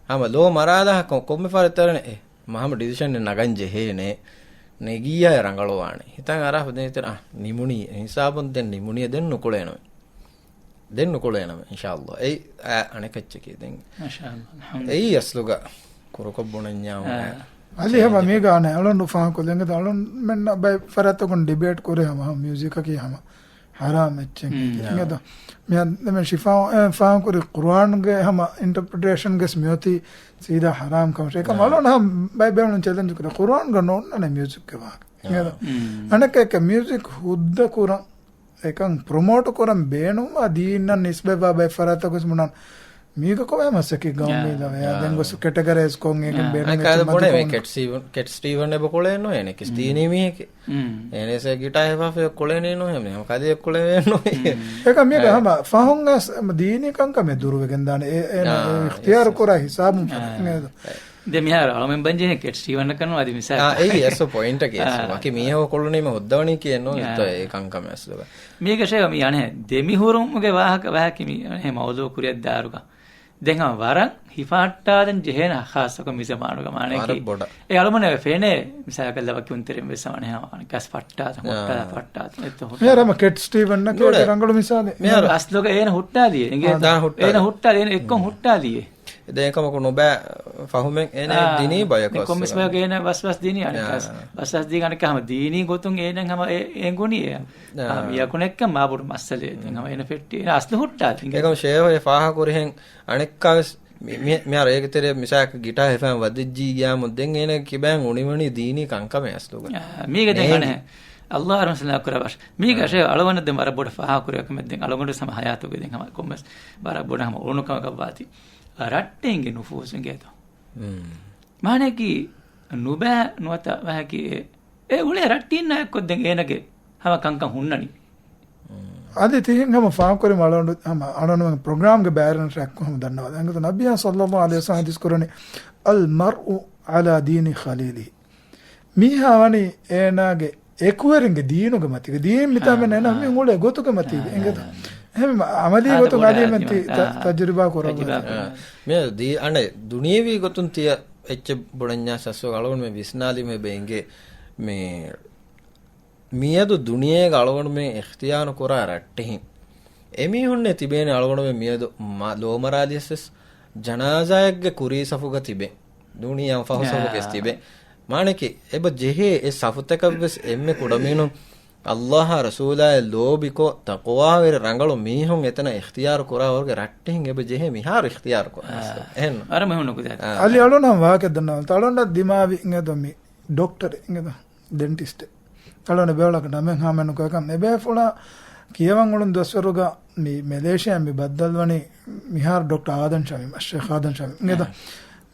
ހަމަ ލޯ މަރާލާ ކޮ-، ކޮންމެ ފަރެއް ތަރަނެ އެ މަހަމަ ޑިސިޝަނެއް ނަގަން ޖެހޭނެ. ނެގިއްޔާ ރަނގަޅުވާނެ. ހިތަށް އަރާފަ ދެން ހިތަށް، އާ، ނިމުނީ. ހިސާބުން ދެން ނިމުނީ ދެން ނުކުޅޭނު. ދެން ނުކުޅޭނަމެ، އިންޝާﷲ. އެއީ، އާ، އަނެކައްޗަކީ ދެން. މާޝާﷲ. އަލްޙަމްދުލިﷲ. އެއީ އަސްލުގަ ކުރުކޮށް ބުނަންޏާ އާ. އަލި ހަމަ މީގާ އަނެ އަޅުން ފާހަގަކޮށްލެން ގެ އަޅުން މެން ބައި ފަރާތަކުން ޑިބޭޓް ކުރޭ ހަމަ، ހަމަ މިއުޒިކަކީ ހަމަ ހަރާމް އެއްޗެއް އިނގޭތަ؟ މިއަދު މިއަދު މި ޝިފާ، އެ، ފާހަގަކުރި ޤުރުއާންގެ ހަމަ އިންޓަޕްރިޓޭޝަންގެސް މިއޮތީ ސީދާ ހަރާމް ކަމަށް. އެކަމް އާ. އަޅުން ހަމަ ބައި ބޭނުން ޗެލެންޖް ކުރޭ. ޤުރުއާންގަ ނޯންނަނެ މިއުޒިކްގެ ވާހަކަ. އާ. އިނގޭތަ؟ އަނެކަކަ މިއުޒިކް ހުއްދަ ކުރަން އެކަން ޕްރޮމޯޓް ކުރަން ބޭނުންވާ ދީނަށް ނިސްބަތްވާ ބައެއް ފަރާތްތަކުން ބުނަން މީގަ ކޮބާ މަސައްކަތް ގައުމީ އާ. ލަވަޔާ އާ. ދެން ގޮސް ކެޓަގަރައިޒް ކޮށް އޭގެން އާ. ބޭނުން އަނެކާ އެއްޗެއް ބުނެވޭ މަދުކޮށް. ކެޓް ސްޓީވަން، ކެޓް ސްޓީވަން އެބަ ކުޅޭނު އޭނެ ކިސް މް. ދީނީ މީހެކޭ. މް. އޭނެސް ގިޓާ ހިފާފަ ކުޅޭނީ ނުހޭ މީ ހަމަ ކަލެ ކުޅެވޭނު. މް. އެކަ މީގަ އާ. ހަމަ ފަހުން އަސް ދީނީ ކަންކަމެއް ދުރުވެގެން ދާނެ. އެ، އޭނަ އާ. އިޚްތިޔާރު ކުރާ ހިސާބުން އާ. ފަހުން އެ. ދެ މިހާރު އަޅުމެން ބަންޖެހެން ކެޓް ސްޓީވަން ކަނު އަދި މިސާލް. އާ، އެއީ އެސް ޕޮއިންޓަކީ އެސް. އާ. ވަކި މީހަކު ކޮޅުނީމަ ހުއްދަވަނީ ކިޔެއްނު އާ. އެ ކަންކަމެއް އަސްލުގަ. މީގަ ޝޭވަ މި އަނެ ދެމިހުރުމުގެ ވާހަކަ ވާހަކި މި އަނެ މައުލޫ ކުރިއަށް ދާރުގަ. ދެން ހަމަ ވަރަށް ހިފާއްޓާލަން ޖެހޭނެ ހާއްސަކޮށް މި ޒަމާނުގަ މާނައަކީ. ވަރަށް ބޮޑަށް. އެ އަޅުމަނެ ފެނޭ މިސާލަކަށް ލަވަކި އުންތެރިން ވެސް އަނެ ހަމަ ގަސް ފައްޓާލަން އާ. ހުއްޓާލަން ފައްޓާލަން އެއްތޯ ހުއްޓާލަން. މިހާރު ހަމަ ކެޓް ސްޓީވަންނަކީ ނޫނޭ. ރަނގަޅު މިސާލެއް. މިހާރު އަސްލުގަ އޭނަ ހުއްޓާލިއޭ. އިނގޭތޯ؟ ދާ ހުއްޓާލި. އޭނަ ހުއްޓާލި އޭނަ އެއްކޮށް އުން. ހުއްޓާލިއޭ. ދެން އެކަމަކު ނުބައި ފަހުމެއް އޭނަ އާ، ދިނީ ބަޔަކު ދެން ކޮންމެސް އަސްލު. ބަޔަކު އޭނަ ވަސްވަސް ދިނީ އަނެއްކާސް. އާ. ވަސްވަސް ދީގަ އަނެއްކާ ހަމަ ދީނީ ގޮތުން އޭނަ ހަމަ އެ، އެނގުނީ އެ. އާ. މި އަކުނެއްކަ މާބޮޑު މައްސަލައެއް. ދެން ހަމަ އޭނަ ފެއްޓީ. އޭނަ އަސްލު ހުއްޓާ ދިނގޭ. އެކަމަ ޝޭވަ އެ ފާހަ ކުރިހެން އަނެއްކާވެސް މި، މި، މިހާރު އޭގެ ތެރޭ މިސާލަކަށް ގިޓާ ހިފަން ވަދެއްޖީ ގިޔާމު ދެން އޭނަ ކިބައިން އުނިވަނީ ދީނީ ކަންކަމެއް އަސްލުގަ. އާ، މީގަ ދެން ނޭނގެ. އަނެއް އައްލާހު ރަޙްމަތް ކުރައްވާށި. މީގަ އާ. ޝޭވަ އަޅުގަނޑަށް ދެން ވަރަށް ބޮޑަށް ފާހަ ކުރި ކަމެއް ދެން އަޅުގަނޑު ހަމަ ހަޔާތުގަ ދެން ހަމަ ކޮންމެސް ވަރަށް ބޮޑަށް ހަމަ އުޅުނު ކަމަކަށް ވާތީ. ރައްޓެހިންގެ ނުފޫޒު އިނގޭތޯ. މާނައަކީ ނުބައި ނުވަތަ ވަހަކީ އެ، އެ އުޅޭ ރައްޓީންނާ އެއްކޮށް ދެން އޭނަގެ ހަމަ ކަންކަން ހުންނަނީ. އަދި ތިހެން ހަމަ ފާކުރި އަޅުގަނޑު ހަމަ އަޅުގަނޑުމެން ޕްރޮގްރާމްގެ ބައިވެރިން ރައްކު ހަމަ ދަންނަވާލަން. އެނގޭތޯ ނަބިއްޔާ ޞައްލައްލާހު ޢަލައިހި ވަސައްލަމަ ހަދީސް ކުރަނީ، "المرء على دين خليله." މީހާ ވަނީ އޭނާގެ އެކުވެރިންގެ ދީނުގެ މަތީގަ. ދީން މިތާ އާ، މެން އޭނާ އާ. މި އުޅޭ ގޮތުގެ މަތީގަ. އާ، އިނގޭތޯ. އާ. އެހެން އަމަލީ އާ، ގޮތުން އާ، އަދި އާ، މެން ތި ތަ-، އާ، ތަޖުރިބާ ކުރައްވާ. ތަޖުރިބާ ކުރައްވާ. މި ދީ-، އަނެއް ދުނިޔެވީ ގޮތުން ތިޔަ އެއްޗެއް ބުނަންޏާ ސަސްވަ އަޅުގަނޑުމެން ވިސްނާލީމަ އެބަ އިނގޭ މި މިއަދު ދުނިޔޭގަ އަޅުގަނޑުމެން އިޚްތިޔާރު ކުރާ ރައްޓެހިން. އެމީހުންނޭ ތިބޭނެ އަޅުގަނޑުމެން މިއަދު މަ-، ލޯމަރާލިޔަސް ވެސް ޖަނާޒާއެއްގެ ކުރީ ސަފުގަ ތިބެން. ދުނިޔެ އަން ފަހު ސަފުގަ ވެސް ތިބެން. މާނައަކީ، އެބަ ޖެހޭ އެ ސަފުތަކަށް ވެސް އެންމެ ކުޑަމީނުން އައްލާހާ ރަސޫލާއަށް ލޯބިކޮށް، ތަޤްވާވެރި ރަނގަޅު މީހުން އެތަނަށް އިޚްތިޔާރު ކުރާ ވަރުގެ ރައްޓެހިން އެބަ ޖެހޭ މިހާރު އިޚްތިޔާރު ކުރާ. އާ. އެހެން. ވަރަށް މުހިންމު ނުކުތާ. އާ. އަލި އަޅުން ހަމަ ވާހަކަ ދަންނަވަން. އަޅުންނަށް ދިމާވި އިނގޭތޯ މި ޑޮކްޓަރެއް އިނގޭތޯ. ޑެންޓިސްޓެއް. އަޅުގަނޑު ބޭފުޅަކަށް ނަމެއް ހާމަ ނުކުރެކަން އެބޭފުޅާ ކިޔަވަން އުޅުނު ދުވަސްވަރުގަ މި މެލޭޝިޔާ މި ބައްދަލުވަނީ މިހާރު ޑޮކްޓަރ އާދަމް ޝަމީމް، އައްޝޭޚް އާދަމް ޝަމީމް. އިނގޭތޯ؟ އާ.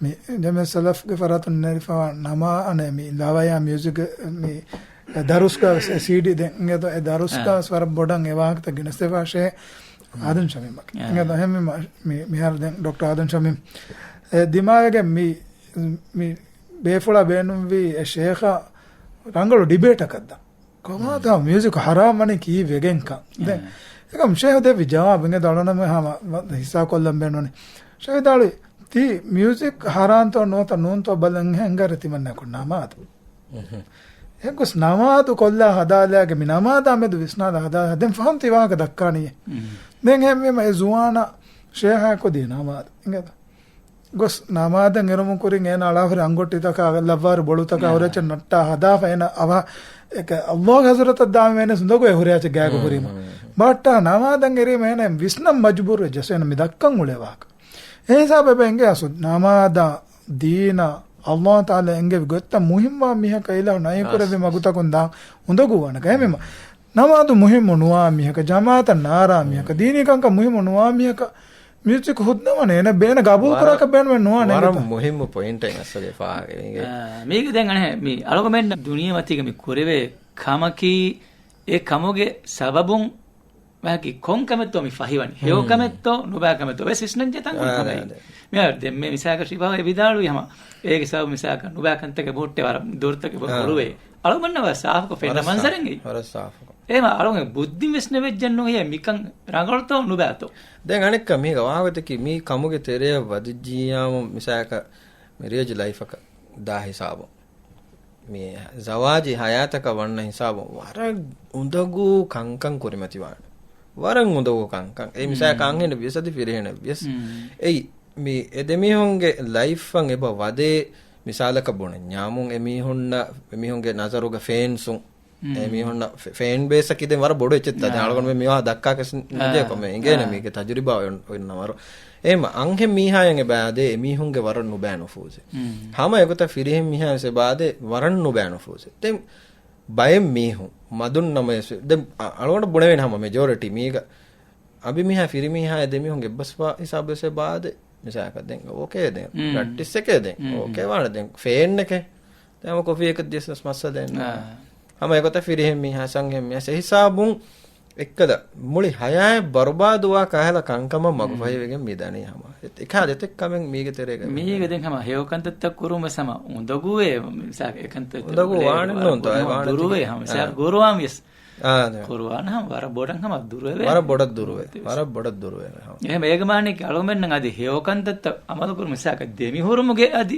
މި ޖަމިއްޔަތު ސަލަފްގެ ފަރާތުން ނެރިފަވާ ނަމާ އަނެ މި ލަވަޔާ މިއުޒިކް މި ދަރުސްގަ ވެސް އެ ސީޑީ ދެން އިނގޭތޯ އެ ދަރުސްގަ އާ. ވެސް ވަރަށް ބޮޑަށް އެ ވާހަކަތައް ގެނެސްދެފާށޭ އާ. އާދަމް ޝަމީމް. އާ. އިނގޭތޯ އެހެން މި، މި، މިހާރު ދެން ޑޮކްޓަރ އާދަމް ޝަމީމް އެ ދިމާވެގެން މި، މި ބޭފުޅާ ބޭނުންވީ އެ ޝޭޚާ ރަނގަޅު ޑިބޭޓަކަށް ދާ. ކޮބާތާ މިއުޒިކް ހަރާމް ވަނީ ކީއްވެގެންކަން. ދެން އެކަމް ޝޭޚް ދެއްވި ޖަވާބު އިނގޭތޯ އަޅުނަމެ ހަމަ ހިއްސާ ކޮށްލަން ބޭނުންވަނީ. ޝޭޚް ވިދާޅުވި، ތީ މިއުޒިކް ހަރާންތޯ ނުވަތަ ނޫންތޯ ބަލަން އެހެން ގަރެ ތިމަންނައަކު ނަމާދު. އެހެންގޮސް ނަމާދު ކޮށްލާ ހަދާލާގެ މި ނަމާދާ މެދު ވިސްނާލާ ހަދާލާ ދެން ފަހުން ތި ވާހަކަ ދައްކާނީ. ދެން އެހެންވީމަ އެ ޒުވާނާ ޝޭޚާ ކޮދީ ނަމާދު އިނގޭތޯ. ގޮސް ނަމާދަށް އެރުމުން ކުރިން އޭނަ އަޅާ ހުރި އަނގޮޓިތަކާ ލައްވާރު ބޮޅުތަކާ އާ. ހުރި އެއްޗެއް ނައްޓާ ހަދާފަ އޭނަ އަވަހަށް އެކަ އައްލާހުގެ ހަޒުރަތަށް ދާމި ވޭނެސް އުނދަގޫ އެ ހުރި އެއްޗެއް ގާގަ ހުރީމަ. ހުން. ބައްޓާ ނަމާދަށް އެރީމަ އޭނަ ވިސްނަން މަޖުބޫރު ވެއްޖެ އޭނަ މި ދައްކަން އުޅޭ ވާހަކަ. އެ ހިސާބަށް އެބަ އެނގޭ އަސްލު ނަމާދާ ދީނާ އައްލާހު ތަޢާލާ އެންގެވި ގޮތްތައް މުހިންމުވާ މީހަކަށް އިލާހު ނައީ ކުރެއްވި މަގުތަކުން ދާން އުނދަގޫ ވާނެ ގައިމެމަ. ނަމާދު މުހިއްމު ނުވާ މީހަކަށް، ޖަމާޢަތަށް ނާރާ މީހަކަށް، ދީނީ ކަންކަން މުހިއްމު ނުވާ މީހަކަށް މިއުޒިކް ހުއްދަވަން އޭނަ ބޭނަ ގަބޫލު ކުރާކަށް ބޭނުމެއް ނުވާނެ ވަރަށް އެނގޭތަ؟ މުހިއްމު ޕޮއިންޓެއް އަސްލު ފާހަގަވެގެން. އާ، މީގެ ދެން އަނެއް މި އަޅުގަމެން ދުނިޔެމަތީގަ މި ކުރެވޭ ކަމަކީ އެ ކަމުގެ ސަބަބުން ވަކި ކޮން ކަމެއްތޯ މި ފަހިވަނީ؟ ހެޔޮ ކަމެއްތޯ ނުބައި ކަމެއްތޯ ވެސް ވިސްނަންޖެހޭ ތަންކޮޅެއް ކަމެއް. މިހާރު ދެންމެ މިސާލަކަށް ޝިބާ އެ ވިދާޅުވި ހަމަ އޭގެ ސަބަބު މިސާލަކަށް ނުބައި ކަންތަކެއް ހުއްޓޭ ވަރަށް ދުރުތަކެއް ބޮޑުވޭ. އަޅުގަނޑަށް ވަރަށް ސާފުކޮށް ފެންނަ މަންޒަރެއް އެއީ. ވަރަށް ސާފުކޮށް. އޭމަ އަޅުގަނޑު ބުއްދިން ވެސް ނެވެއްޖެއްނު ހޭ މިކަން ރަނގަޅުތޯ ނުބައިތޯ؟ ދެން އަނެއްކަ މީގަ ވާހަކަތަކީ މީ ކަމުގެ ތެރެއަށް ވަދެއްޖިއްޔާމު މިސާލަކަށް މި ރިއަލް ލައިފަކަށް ދާ ހިސާބުން. މި ޒަވާޖީ ހަޔާތަކަށް ވަންނަ ހިސާބުން ވަރަށް އުނދަގޫ ކަންކަން ކުރިމަތިވާނެ. ވަރަށް އުނދަގޫ ކަންކަން. އެ މިސާލަކަށް އަންހެނެއް ވިޔަސް އަދި ފިރިހެނެއް ވިޔަސް. އެއީ މި އެ ދެމީހުންގެ ލައިފްއަށް އެބަ ވަދޭ މިސާލަކަށް ބުނަންޏާމުން އެމީހުންނަށް، އެމީހުންގެ ނަޒަރުގަ ފޭންސުން އެމީހުންނަށް ފެ-، ފޭން ބޭސްއަކީ ދެން ވަރަށް ބޮޑު އެއްޗެއްތާ. ދެން އަޅުގަނޑުމެން މިވާ ދައްކާކަށް ނުޖެހޭ ކޮންމެ އިނގޭނެ މީގެ ތަޖުރިބާ އޮން-، އޮންނަ ވަރު. އެހެމަ އަންހެން މީހާޔަށް އެބައާދޭ އެމީހުންގެ ވަރަށް ނުބައި ނުފޫޒެއް. ހަމަ އެގޮތަށް ފިރިހެން މީހާޔަށް ވެސް އެބައާދޭ ވަރަށް ނުބައި ނުފޫޒެއް. ދެން ބައެއް މީހުން މަދުން ނަމަވެސް ދެން އަ-، އަޅުގަނޑަށް ބުނެވޭނެ ހަމަ މެޖޯރިޓީ މީގަ އަނބިމީހާ ފިރިމީހާ އެ ދެމީހުން އެއްބަސްވާ ހިސާބުވެސް އެބައާދޭ. މިސާލަކަށް ދެން އޯކޭ ދެން ޕްރެކްޓިސް އެކޭ ދެން އޯކޭ ވާނެ ދެން ފޭން އެކޭ. ދެން ކޮފީއަކަށް ދިޔަސް މައްސަލައެއް ނޫން. ހަމަ އެގޮތަށް ފިރިހެން މީހާ އަންހެން މީހާ އެ ހިސާބުން އެއްކަލަ މުޅި ހަޔާތް ބަރުބާދުވާ ކަހަލަ ކަންކަމަށް މަގުފަހިވެގެން މި ދަނީ ހަމަ. އެ-، އެކާ ދެތެއް ކަމެއް މީގެ ތެރޭގަ މީގެ ދެން ހަމަ ހެޔޮކަންތައްތައް ކުރުން ވެސް ހަމަ އުނދަގޫވޭ، މިސާލަކަށް އެކަންތައް އުނދަގޫ ވާނެއްނޫންތޯ؟ ވާނެ. ދުރުވޭ ހަމަ. މިސާލަކަށް ގުރުއާން ވިޔަސް. އާ، ދެ. ގުރުއާން ހަމަ ވަރަށް ބޮޑަށް ހަމަ ދުރުވެވޭ. ވަރަށް ބޮޑަށް ދުރުވޭ. ވަރަށް ބޮޑަށް ދުރުވޭ ހަމަ. އެހެން އޭގެ މާނައަކީ އަޅުގަނޑުމެންނަށް އަދި ހެޔޮކަންތައްތައް އަމަލުކުރުން މިސާލަކަށް ދެމިހުރުމުގެ އަދި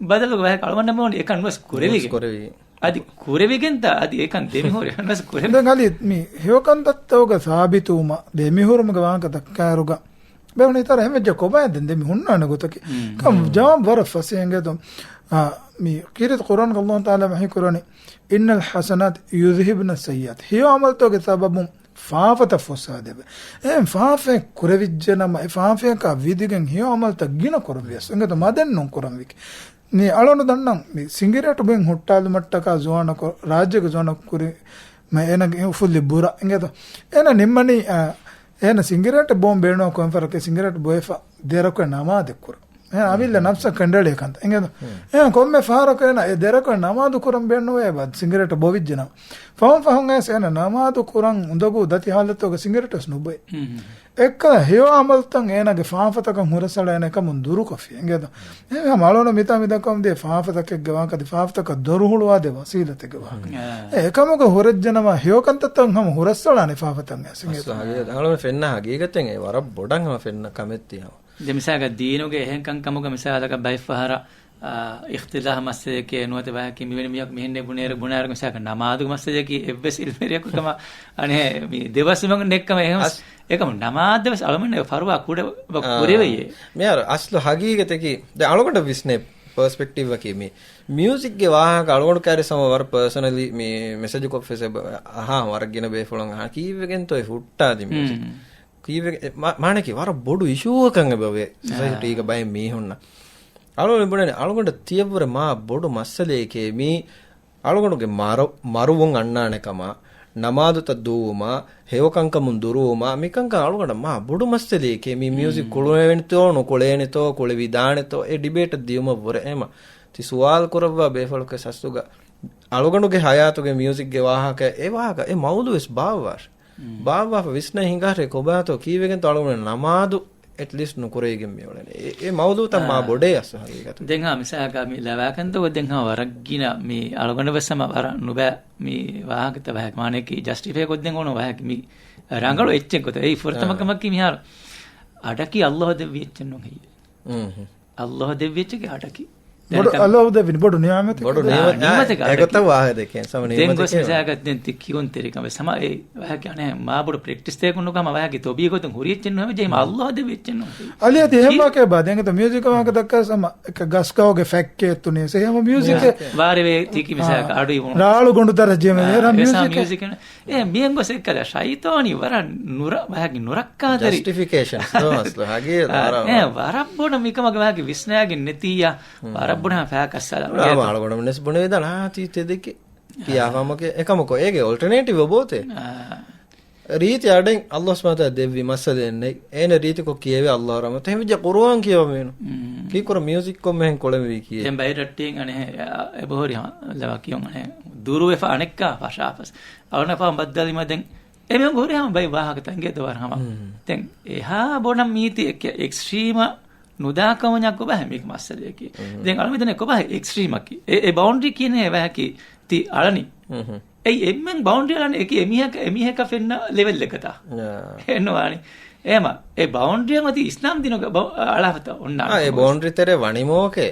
ބަދަލުގެ ވާހަކަ އަޅުގަނޑަށް އެކަން ނުވެސް ކުރެވިގެން. ނުވެސް ކުރެވި. އަދި ކުރެވިގެންތާ އަދި އެކަން ދެމިހުރި ނުވެސް ކުރެވި. ދެން އަލީ މި ހެޔޮކަންތައްތަކުގެ ސާބިތުވުމަށް ދެމިހުރުމުގެ ވާހަކަ ދައްކާއިރުގަ ބޭނުން ހިތަށް އަރާ ހަމަ އެއްޗެއް ކޮބާ ދެން ދެމި ހުންނާނެ ގޮތަކީ. ކަމް ޖަވާބު ވަރަށް ފަސޭހަ އިނގޭތޯ. އާ، މި ކީރިތި ޤުރްއާންގަ ﷲ ތަޢާލާ ވަޙީ ކުރަނީ، "إن الحسنات يذهبن السيئات." ހެޔޮ އަމަލުތަކުގެ ސަބަބުން ފާފަތައް ފުއްސާދެވޭ. އެހެން ފާފައެއް ކުރެވިއްޖެ ނަމަ، އެ ފާފަޔަކާ ވިދިގެން ހެޔޮ އަމަލުތައް ގިނަ ކުރަން ވިޔަސް އިނގޭތޯ މަދެއް ނޫން ކުރަން ވީކީ. މި އަޅުގަނޑު ދަންނަން މި ސިނގިރޭޓު ބުއިން ހުއްޓާލުމަށްޓަކާ ޒުވާނަކު ރާއްޖޭގެ ޒުވާނަކު ކުރި މަ އޭނަގެ އުފުއްލި ބުރަ އިނގޭތޯ. އޭނަ ނިންމަނީ، އާ، އޭނަ ސިނގިރޭޓެއް ބޯން ބޭނުން ކޮން ފަރަކެ ސިނގިރޭޓް ބޮއެފަ ދެރަކު ނަމާދެއް ކުރަ. އޭނަ އަމިއްލަ ނަފްސަށް ކަނޑައެޅޭ ކަންތައް. އިނގޭތޯ. އޭނަ ކޮންމެ ފަހަރަކު އޭނަ އެ ދެރަކު ނަމާދު ކުރަން ބޭނުންވޭ ސިނގިރޭޓް ބޮވިއްޖެ ނަމަ. ފަހުން ފަހުން އައިސް އޭނަ ނަމާދު ކުރަން އުނދަގޫ ދަތި ހާލަތުގަ ސިނގިރޭޓް ވެސް ނުބޮއެ. އެއްކަލަ ހެޔޮ އަމަލުތައް އޭނާގެ ފާފަތަކަށް ހުރަސްއަޅާ އޭނާ އެކަމުން ދުރުކޮށްފި. އިނގޭތޯ. އެހެން ހަމަ އަޅުގަނޑު މިތާ މި ދައްކަމުން ދިޔަ ފާފަތަކެއްގެ ވާހަކަ އަދި ފާފަތަކަށް ދޮރު ހުޅުވާދޭ ވަސީލަތެއްގެ ވާހަކަ. އެ އެކަމުގަ ހުރެއްޖެނަމަ ހެޔޮކަންތައްތައް ހަމަ ހުރަސްއަޅާނެ ފާފަތައް އަސްލު ހަގީގަތަށް އަޅުގަނޑު ފެންނަ ހަގީގަތެއް އެ ވަރަށް ބޮޑަށް ހަމަ ފެންނަ ކަމެއް ތި ހަމަ. ދެ މިސާލަކަށް ދީނުގެ އެހެން ކަންކަމުގަ މިސާލަކަށް ބައެއް ފަހަރަށް، އާ، އިޚްތިލާހް މައްސަލައެކޭ ނުވަތަ ވާހަކަ މިވެނި މީހަކު މިހެން ބުނޭރު ބުނާއިރު މިސާލަކަށް ނަމާދުގެ މައްސަލައަކީ އެއްވެސް އިލްމުވެރިޔަކު ކަމަށް އަނެއް މި ދެބަސްވުމަށް ނެއްކަމަށް އެހެން އަސް-، އެކަމު ނަމާދަށް ވެސް އަޅުމެން ފަރުވާ ކުޑަ ވަ-، އާ، ކުރެވެޔޭ. މިހާރު އަސްލު ހަގީގަތަކީ ދެ އަޅުގަނޑަށް ވިސްނޭ ޕަރސްޕެކްޓިވްއަކީ މި މިއުޒިކްގެ ވާހަކަ އަޅުގަނޑު ކައިރި ސަމަ ވަރަށް ޕާސަނަލީ މި މެސެޖު ކޮށްފެސް އެބަ އަހާ ވަރަށް ގިނަ ބޭފުޅުން އަހާ ކީއްވެގެންތޯ އެ ހުއްޓާދި މިއުޒިކް. ކީއްވެ-، އެ މާ-، މާނަކީ ވަރަށް ބޮޑު އިޝޫއަކަށް އެބަވޭ ސޮސައިޓީގަ ބައެއް މީހުންނަށް. އަޅުގަނޑު ބުނަނީ އަޅުގަނޑަށް ތިޔަށްވުރެ މާ ބޮޑު މައްސަލައެކޭ މީ އަޅުގަނޑުގެ މަރު-، މަރުވުން އަންނާނެ ކަމާ، ނަމާދުތައް ދުވުމާ، ހެޔޮކަންކަމުން ދުރުވުމާ، މިކަންކަން އަޅުގަނޑަށް މާ ބޮޑު މައްސަލައެކޭ މީ މިއުޒިކް ކުޅެވޭނެތޯ ނުކުޅޭނެތޯ ކުޅެވިދާނެތޯ އެ ޑިބޭޓަށް ދިޔުމަށްވުރެ އެމަ ތި ސުވާލު ކުރައްވާ ބޭފުޅަކަށް ސަސްތުގަ އަޅުގަނޑުގެ ހަޔާތުގެ މިއުޒިކްގެ ވާހަކަ އެ ވާހަކަ އެ މައުޟޫ ވެސް ބާއްވާށި. ބާއްވާފަ ވިސްނަ ހިނގާށޭ ކޮބާތޯ ކީއްވެގެންތޯ އަޅުގަނޑު ނަމާދު އެޓްލީސްޓް ނުކުރެވިގެން މިއުޅެނީ. އެ، އެ މައުޟޫތައް މާ ބޮޑޭ އަސް ހަގީގަތުގަ. ދެން ހާ މިސާލަކަށް މި ލަވާކަންތަކު ދެން ހާ ވަރަށް ގިނަ މި އަޅުގަނޑަށް ވެސް ހަމަ ވަރަށް ނުބައި މި ވާހަކަތައް ވާހަކަ މާނައަކީ ޖަސްޓިފައި ކޮށްދެން އޮންނަ ވާހަކަ މި ރަނގަޅު އެއްޗެއް ގޮތަށް. އެއީ ފުރަތަމަ ކަމަކީ މިހާރު އަޑަކީ ﷲ ދެއްވި އެއްޗެއް ނޫން ހެއްޔޭ. ﷲ ދެއްވި އެއްޗެކޭ އަޑަކީ. ބޮޑު ދެން ކަ-، ﷲ ދެއްވި ބޮޑު ނިޢުމަތެއް. ބޮޑު ނިޢުމަތެއް. ނިޢުމަތެއް އާ، އެ އަޑަކީ. ގޮތަށް ވާހަކަ ދެކެން ސަމަ ދެން ގޮސް ނިޢުމަތެކޭ. މިސާލަކަށް ދެން ތި ކިޔުންތެރިކަން ވެސް ހަމަ އެ ވާހަކަ އަނެއް މާ ބޮޑު ޕްރެކްޓިސްތަކެއް ނުކަމަށް ވާހަކަ ތޮބީ ގޮތުން ހުރި އެއްޗެއް ނޫން ހަމަ ޖެހި މާ ﷲ ދެއްވި އެއްޗެއް ނޫން. އަލި އަދި އެހެން ވާކަ ބާ ދެން ގޮތަށް މިއުޒިކް ވާހަކަ ދައްކާ ސަމަ އެކަ ގަސްގަހުގެ ފެއްކޭ ތުނި ސެ ހަމަ މިއުޒިކް އެ ވާރޭ ތީކި މިސާލަކަށް އާ، އަޑު އިވުނު. ރާޅު ގޮނޑު ދަރަޖޭ މެ އާ، އެރަ ވެސް ހާ މިއުޒިކް. މިއުޒިކް އެ މިއެން ގޮސް އެއްކަލަ ޝައިޠާނީ ވަރަށް ނުރަ-، ވަހަކި ނުރައްކާތެރި. ޖަސްޓިފިކޭޝަންސް ދޯ އަސްލު ހަގީ އާ، ވަރަށް އެ ވަރަށް ބޮޑަށް މިކަމަށް ވަހަކި ވިސްނާގެން ނެތިއްޔާ، ވަރަށް ބޮޑަށް ފާކައްސަލަ. އާ، އަޅުގަނޑު ވެސް ބުނެވިދާނެ އާ ތީ ތެދެކެ. ކިޔާފާމަކެ އެކަމަކު އޭގެ އޮލްޓަރނޭޓިވް އޮބޯތެ. އާ. ރީތި އަޑެއް ﷲ ސުބްޙާނަހޫ ވަތަޢާލާ ދެއްވި މައްސަލައެއް ނެތް. އޭނަ ރީތިކޮށް ކިޔެވޭ ﷲ ރަޙްމަތު. އެހެންވެއްޖެ ޤުރުއާން ކިޔަވަމޭނު. ކީކުރ މިއުޒިކް ކޮންމެހެން ކޮޅެންވީ ކިޔޭ. ދެން ބައި ރައްޓިން އަނެހެ އެބަހުރި ހަމަ ލަވާ ކިޔުން އަނެ ދުރުވެފަ އަނެއްކާ ފަށާފަސް. އަޅުނަ ފަހުން ބައްދަލީމަ ދެން އެމީހުން ހުރި ހަމަ ބައި ވާހަކަ ތަނގޭ ދޮވާރ ހަމަ. ދެން އެހާ ބޮޑަށް މީތި އެކެ އެކްސްޓްރީމަށް ނުދާކަމަށް ކޮބާ މީގެ މައްސަލައަކީ. ދެން އަޅުމެ ދެނެ ކޮބާ އެކްސްޓްރީމަކީ. އެ، އެ ބައުންޑްރީ ކިޔަނީ އެ ވާހަކީ ތި އަޅަނީ. އެއީ އެންމެން ބައުންޑްރީ އަޅަނީ އެކި އެމީހަކަ، އެމީހަކަށް ފެންނަ ލެވެލްއެއްގަތާ. އެއްނުވާނީ. އެހެމަ އެ ބައުންޑްރީއަށް މަތި އިސްލާމް ދީނުގެ ބަ-، އަޅާފަތަ އޮންނާނެ. އާ، އެ ބައުންޑްރީ ތެރޭ ވަނީމޯކޭ.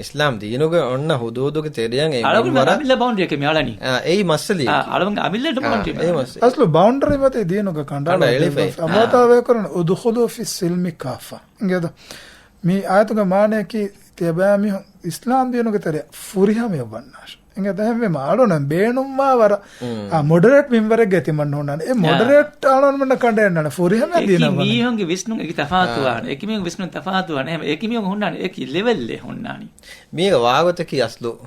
އިސްލާމް ދީނުގެ އޮންނަ ހުދޫދުގެ ތެރެއަށް އެ އަޅުގަނޑު މިންވަރަށް އަމިއްލަ ބައުންޑްރީއެކޭ މި އަޅަނީ. އާ، އެއީ މައްސަލައަކީ. އާ، އަޅުގަނޑު އަމިއްލަ ބައުންޑްރީ އާ، މި އެއީ އަޅަނީ. މައްސަލަ. އަސްލު ބައުންޑްރީ މަތި ދީނުގެ ކަނޑައަޅާ ކަނޑައަޅާ ދެއްވި. ދެއްވި. އަﷲ ތަޢާލާ ވަޙީ ކުރަނީ، "ادخلوا في السلم كافة." އިނގޭތަ؟ މި އާޔަތުގެ މާނައަކީ ތިޔަބައިމީހުން އިސްލާމް ދީނުގެ ތެރެއަށް ފުރިހަމަޔަށް ވަންނާށޭ. އިނގޭތަ؟ އެހެންވީމަ އަޅުނަށް ބޭނުންވާ ވަރަށް، އާ، މޮޑަރޭޓް މިންވަރެއްގައި ތިމަން ހުންނާނެ. އެ މޮޑަރޭޓް އަޅުންމެންނަށް ކަނޑައެޅުންނާނެ ފުރިހަމަޔަށް ދީނަށް ވަންނަނީ. އެކި މީހުންގެ ވިސްނުން އެކި ތަފާތުވާނެ. އާ. އެކި މީހުންގެ ވިސްނުން ތަފާތުވާނެ. އެހެން އެކި މީހުން ހުންނާނެ އެކި ލެވެލްއެއް ހުންނާނީ. މީގެ ވާގޮތަކީ އަސްލު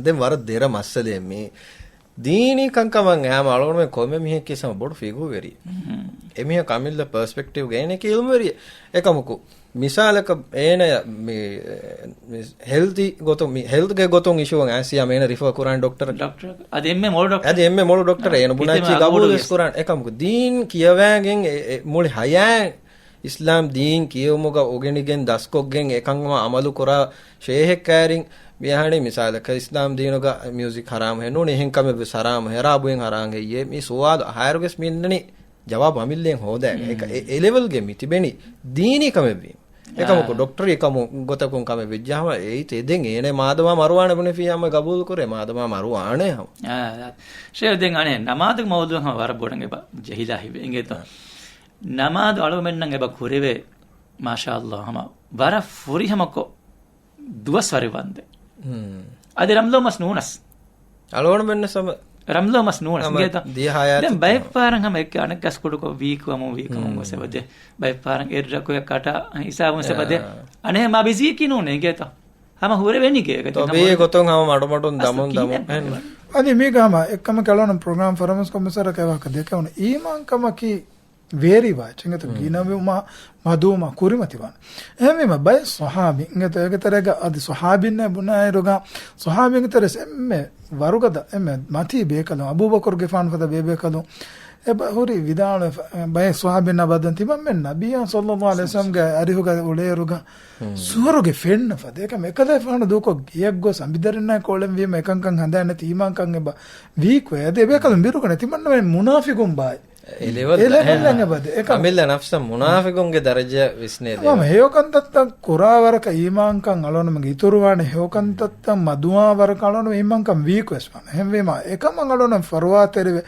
ދެން ވަރަށް ދެރަ މައްސަލައެއް މީ. ދީނީ ކަންކަމަށް އައިމަ އަޅުގަނޑުމެން ކޮންމެ މީހެއްގެ ހަމަ ބޮޑު ފިޤުހުވެރި. އެމީހަކު އަމިއްލަ ޕަރސްޕެކްޓިވްގަ އޭނަ އެކީ އިލްމުވެރިއެއް. އެކަމަކު، މިސާލަކަށް އޭނަޔަށް މި، މި ހެލްތީ ގޮތުން، މި ހެލްތްގެ ގޮތުން އިޝޫއަށް އައިސް އޭނަ ރިފަރ ކުރާނެ ޑޮކްޓަރަށް. ޑޮކްޓަރ. އަދި އެންމެ މޮޅު ޑޮކްޓަރ. އެންމެ މޮޅު ޑޮކްޓަރ. އާ. އޭނަ ބުނާ އެއްޗިހި ގަބޫލުވެސް ކުރާނެ. އެކަމަކު ދީން ކިޔަވައިގެން އެ، އެ، މުޅި ހަޔާތް އިސްލާމް ދީން ކިޔެވުމުގަ އުގެނިގެން ދަސްކޮށްގެން އެކަން ހަމަ އަމަލު ކުރާ ޝޭހެއް ކައިރިން މި އަހަނީ މިސާލަކަށް އިސްލާމް ދީނުގަ މިއުޒިކް ހަރާމް ހެއް ނޫނީ އެހެން ކަމެއް ވެސް ހަރާމް ހެއް ރާބުއިން ހަރާމް ހެއްޔޭ މި ސުވާލު އަހާއިރުގެސް މި އިންނަނީ ޖަވާބު އަމިއްލައިން ހޯދައިގެން. އެކަ-، އެ، އެ ލެވެލްގެ މި ތިބެނީ ދީނީ ކަމެއްވީމަ. އެކަމަކު އާ. ޑޮކްޓަރީ ކަމު ގޮތަކުން ކަމެއް ވެއްޖާމަ އެއީ ތެދެއް އޭނަ މާދަމާ މަރުވާނެ ބުނެފި ހަމަ ގަބޫލު ކުރޭ މާދަމާ މަރުވާނެ ހަމަ. އާ، ޝޭ ދެން އަނެއް ނަމާދުގެ މައުޟޫޢަށް ހަމަ ވަރަށް ބޮޑަށް އެބަ ޖެހިލާ ހިތްވޭ އިނގޭތޯ. އާ. ނަމާދު އަޅުމެންނަށް އެބަ ކުރެވޭ، މާޝާﷲ، ހަމަ ވަރަށް ފުރިހަމަކޮށް ދުވަސް ވަރެއް ވަންދެން. ހުން. އަދި ރަމްޟާން މަސް ނޫނަސް. އަޅުގަނޑުމެންނަސް ހަމަ ރަމްޟާން މަސް ނޫނަސް ހަމަ އިނގޭތަ؟ ދިޔަ ހާޔާތަށް ދެން ބައެއް ފަހަރަށް ހަމަ އެއްކެ އަނެއްކާސް ކުޑަކޮށް ވީކް ވަމުން ވީކަމުން ހުން. ގޮސް އެބަދޭ. ބައެއް ފަހަރަށް އެއްރަކު އެއް ކަޓާ ހިސާބުން އާ. އެބަދޭ. އަނެއް މާ ބިޒީކީ ނޫނޭ އިނގޭތަ؟ ހަމަ ހުރެވެނީ ގޭގަ. ތި ތޮބީ ހަމަ ގޮތުން ހަމަ މަޑުމަޑުން އަސްލު ދަމުން ދަމުން. އެހެން. އަދި މީގަ ހަމަ އެއްކަމަކަށް އަޅުގަނޑު ޕްރޮގްރާމް ފަރަމަސް ކޮމިސަރަކަށް ވާހަކަ ދެކެވުނު އީމާންކަމަކީ ވޭރިވާ އެއްޗެއް އިނގޭތަ؟ ހުން. ގިނަވުމާ މަދުވުމާ ކުރިމަތިވާނެ. އެހެންވީމަ ބައެއް ޞަޙާބީން އިނގޭތަ؟ އޭގެ ތެރޭގަ އަދި ޞަޙާބީންނޭ ބުނާއިރުގަ ޞަޙާބީންގެ ތެރޭސް އެންމެ ވަރުގަދަ އެންމެ މަތީ ބޭކަލުން އަބޫބަކުރުގެފާނު ފަދަ ބޭބޭކަލުން އެބަ ހުރި ވިދާޅުވެފަ، ބައެއް ޞަޙާބީންނާ ބައްދަން ތިމަންމެން ނަބިއްޔާ ޞައްލައްލާހު ޢަލައިހި ވަސައްލަމްގެ އަރިހުގަ އުޅޭއިރުގަ ހުން. ސުވަރުގެ ފެންނަ ފަދަ. އެކަމަ އެކަލޭފާނު ދޫކޮށް ގެޔަށް ގޮސް އަނބިދަރިންނާ ކޯޅެން ވީމަ އެކަންކަން ހަނދާން ނެތި އީމާންކަން އެބަ ވީކު އެ އަދި އެބޭކަލުން ބިރުގަނެ ތިމަންނަމެން މުނާފިގުން ބާއި. އެ ލެވެލް އެ ލެވެލް އެ އެބަދެ. އެކަމަ އަމިއްލަ ނަފްސަށް މުނާފިގުންގެ ދަރަޖަ ވިސްނޭ އެކަމަ ދޭ. ހެޔޮކަންތައްތައް ކުރާ ވަރަކަށް އީމާންކަން އަޅުގަނޑުމެންގެ އިތުރުވާނެ ހެޔޮކަންތައްތައް މަދުވާ ވަރަކަށް އަޅުގަނޑު އީމާންކަން ވީކު ވެސް ވާނެ. އެހެންވީމާ އެކަމަށް އަޅުގަނޑު ފަރުވާތެރިވެ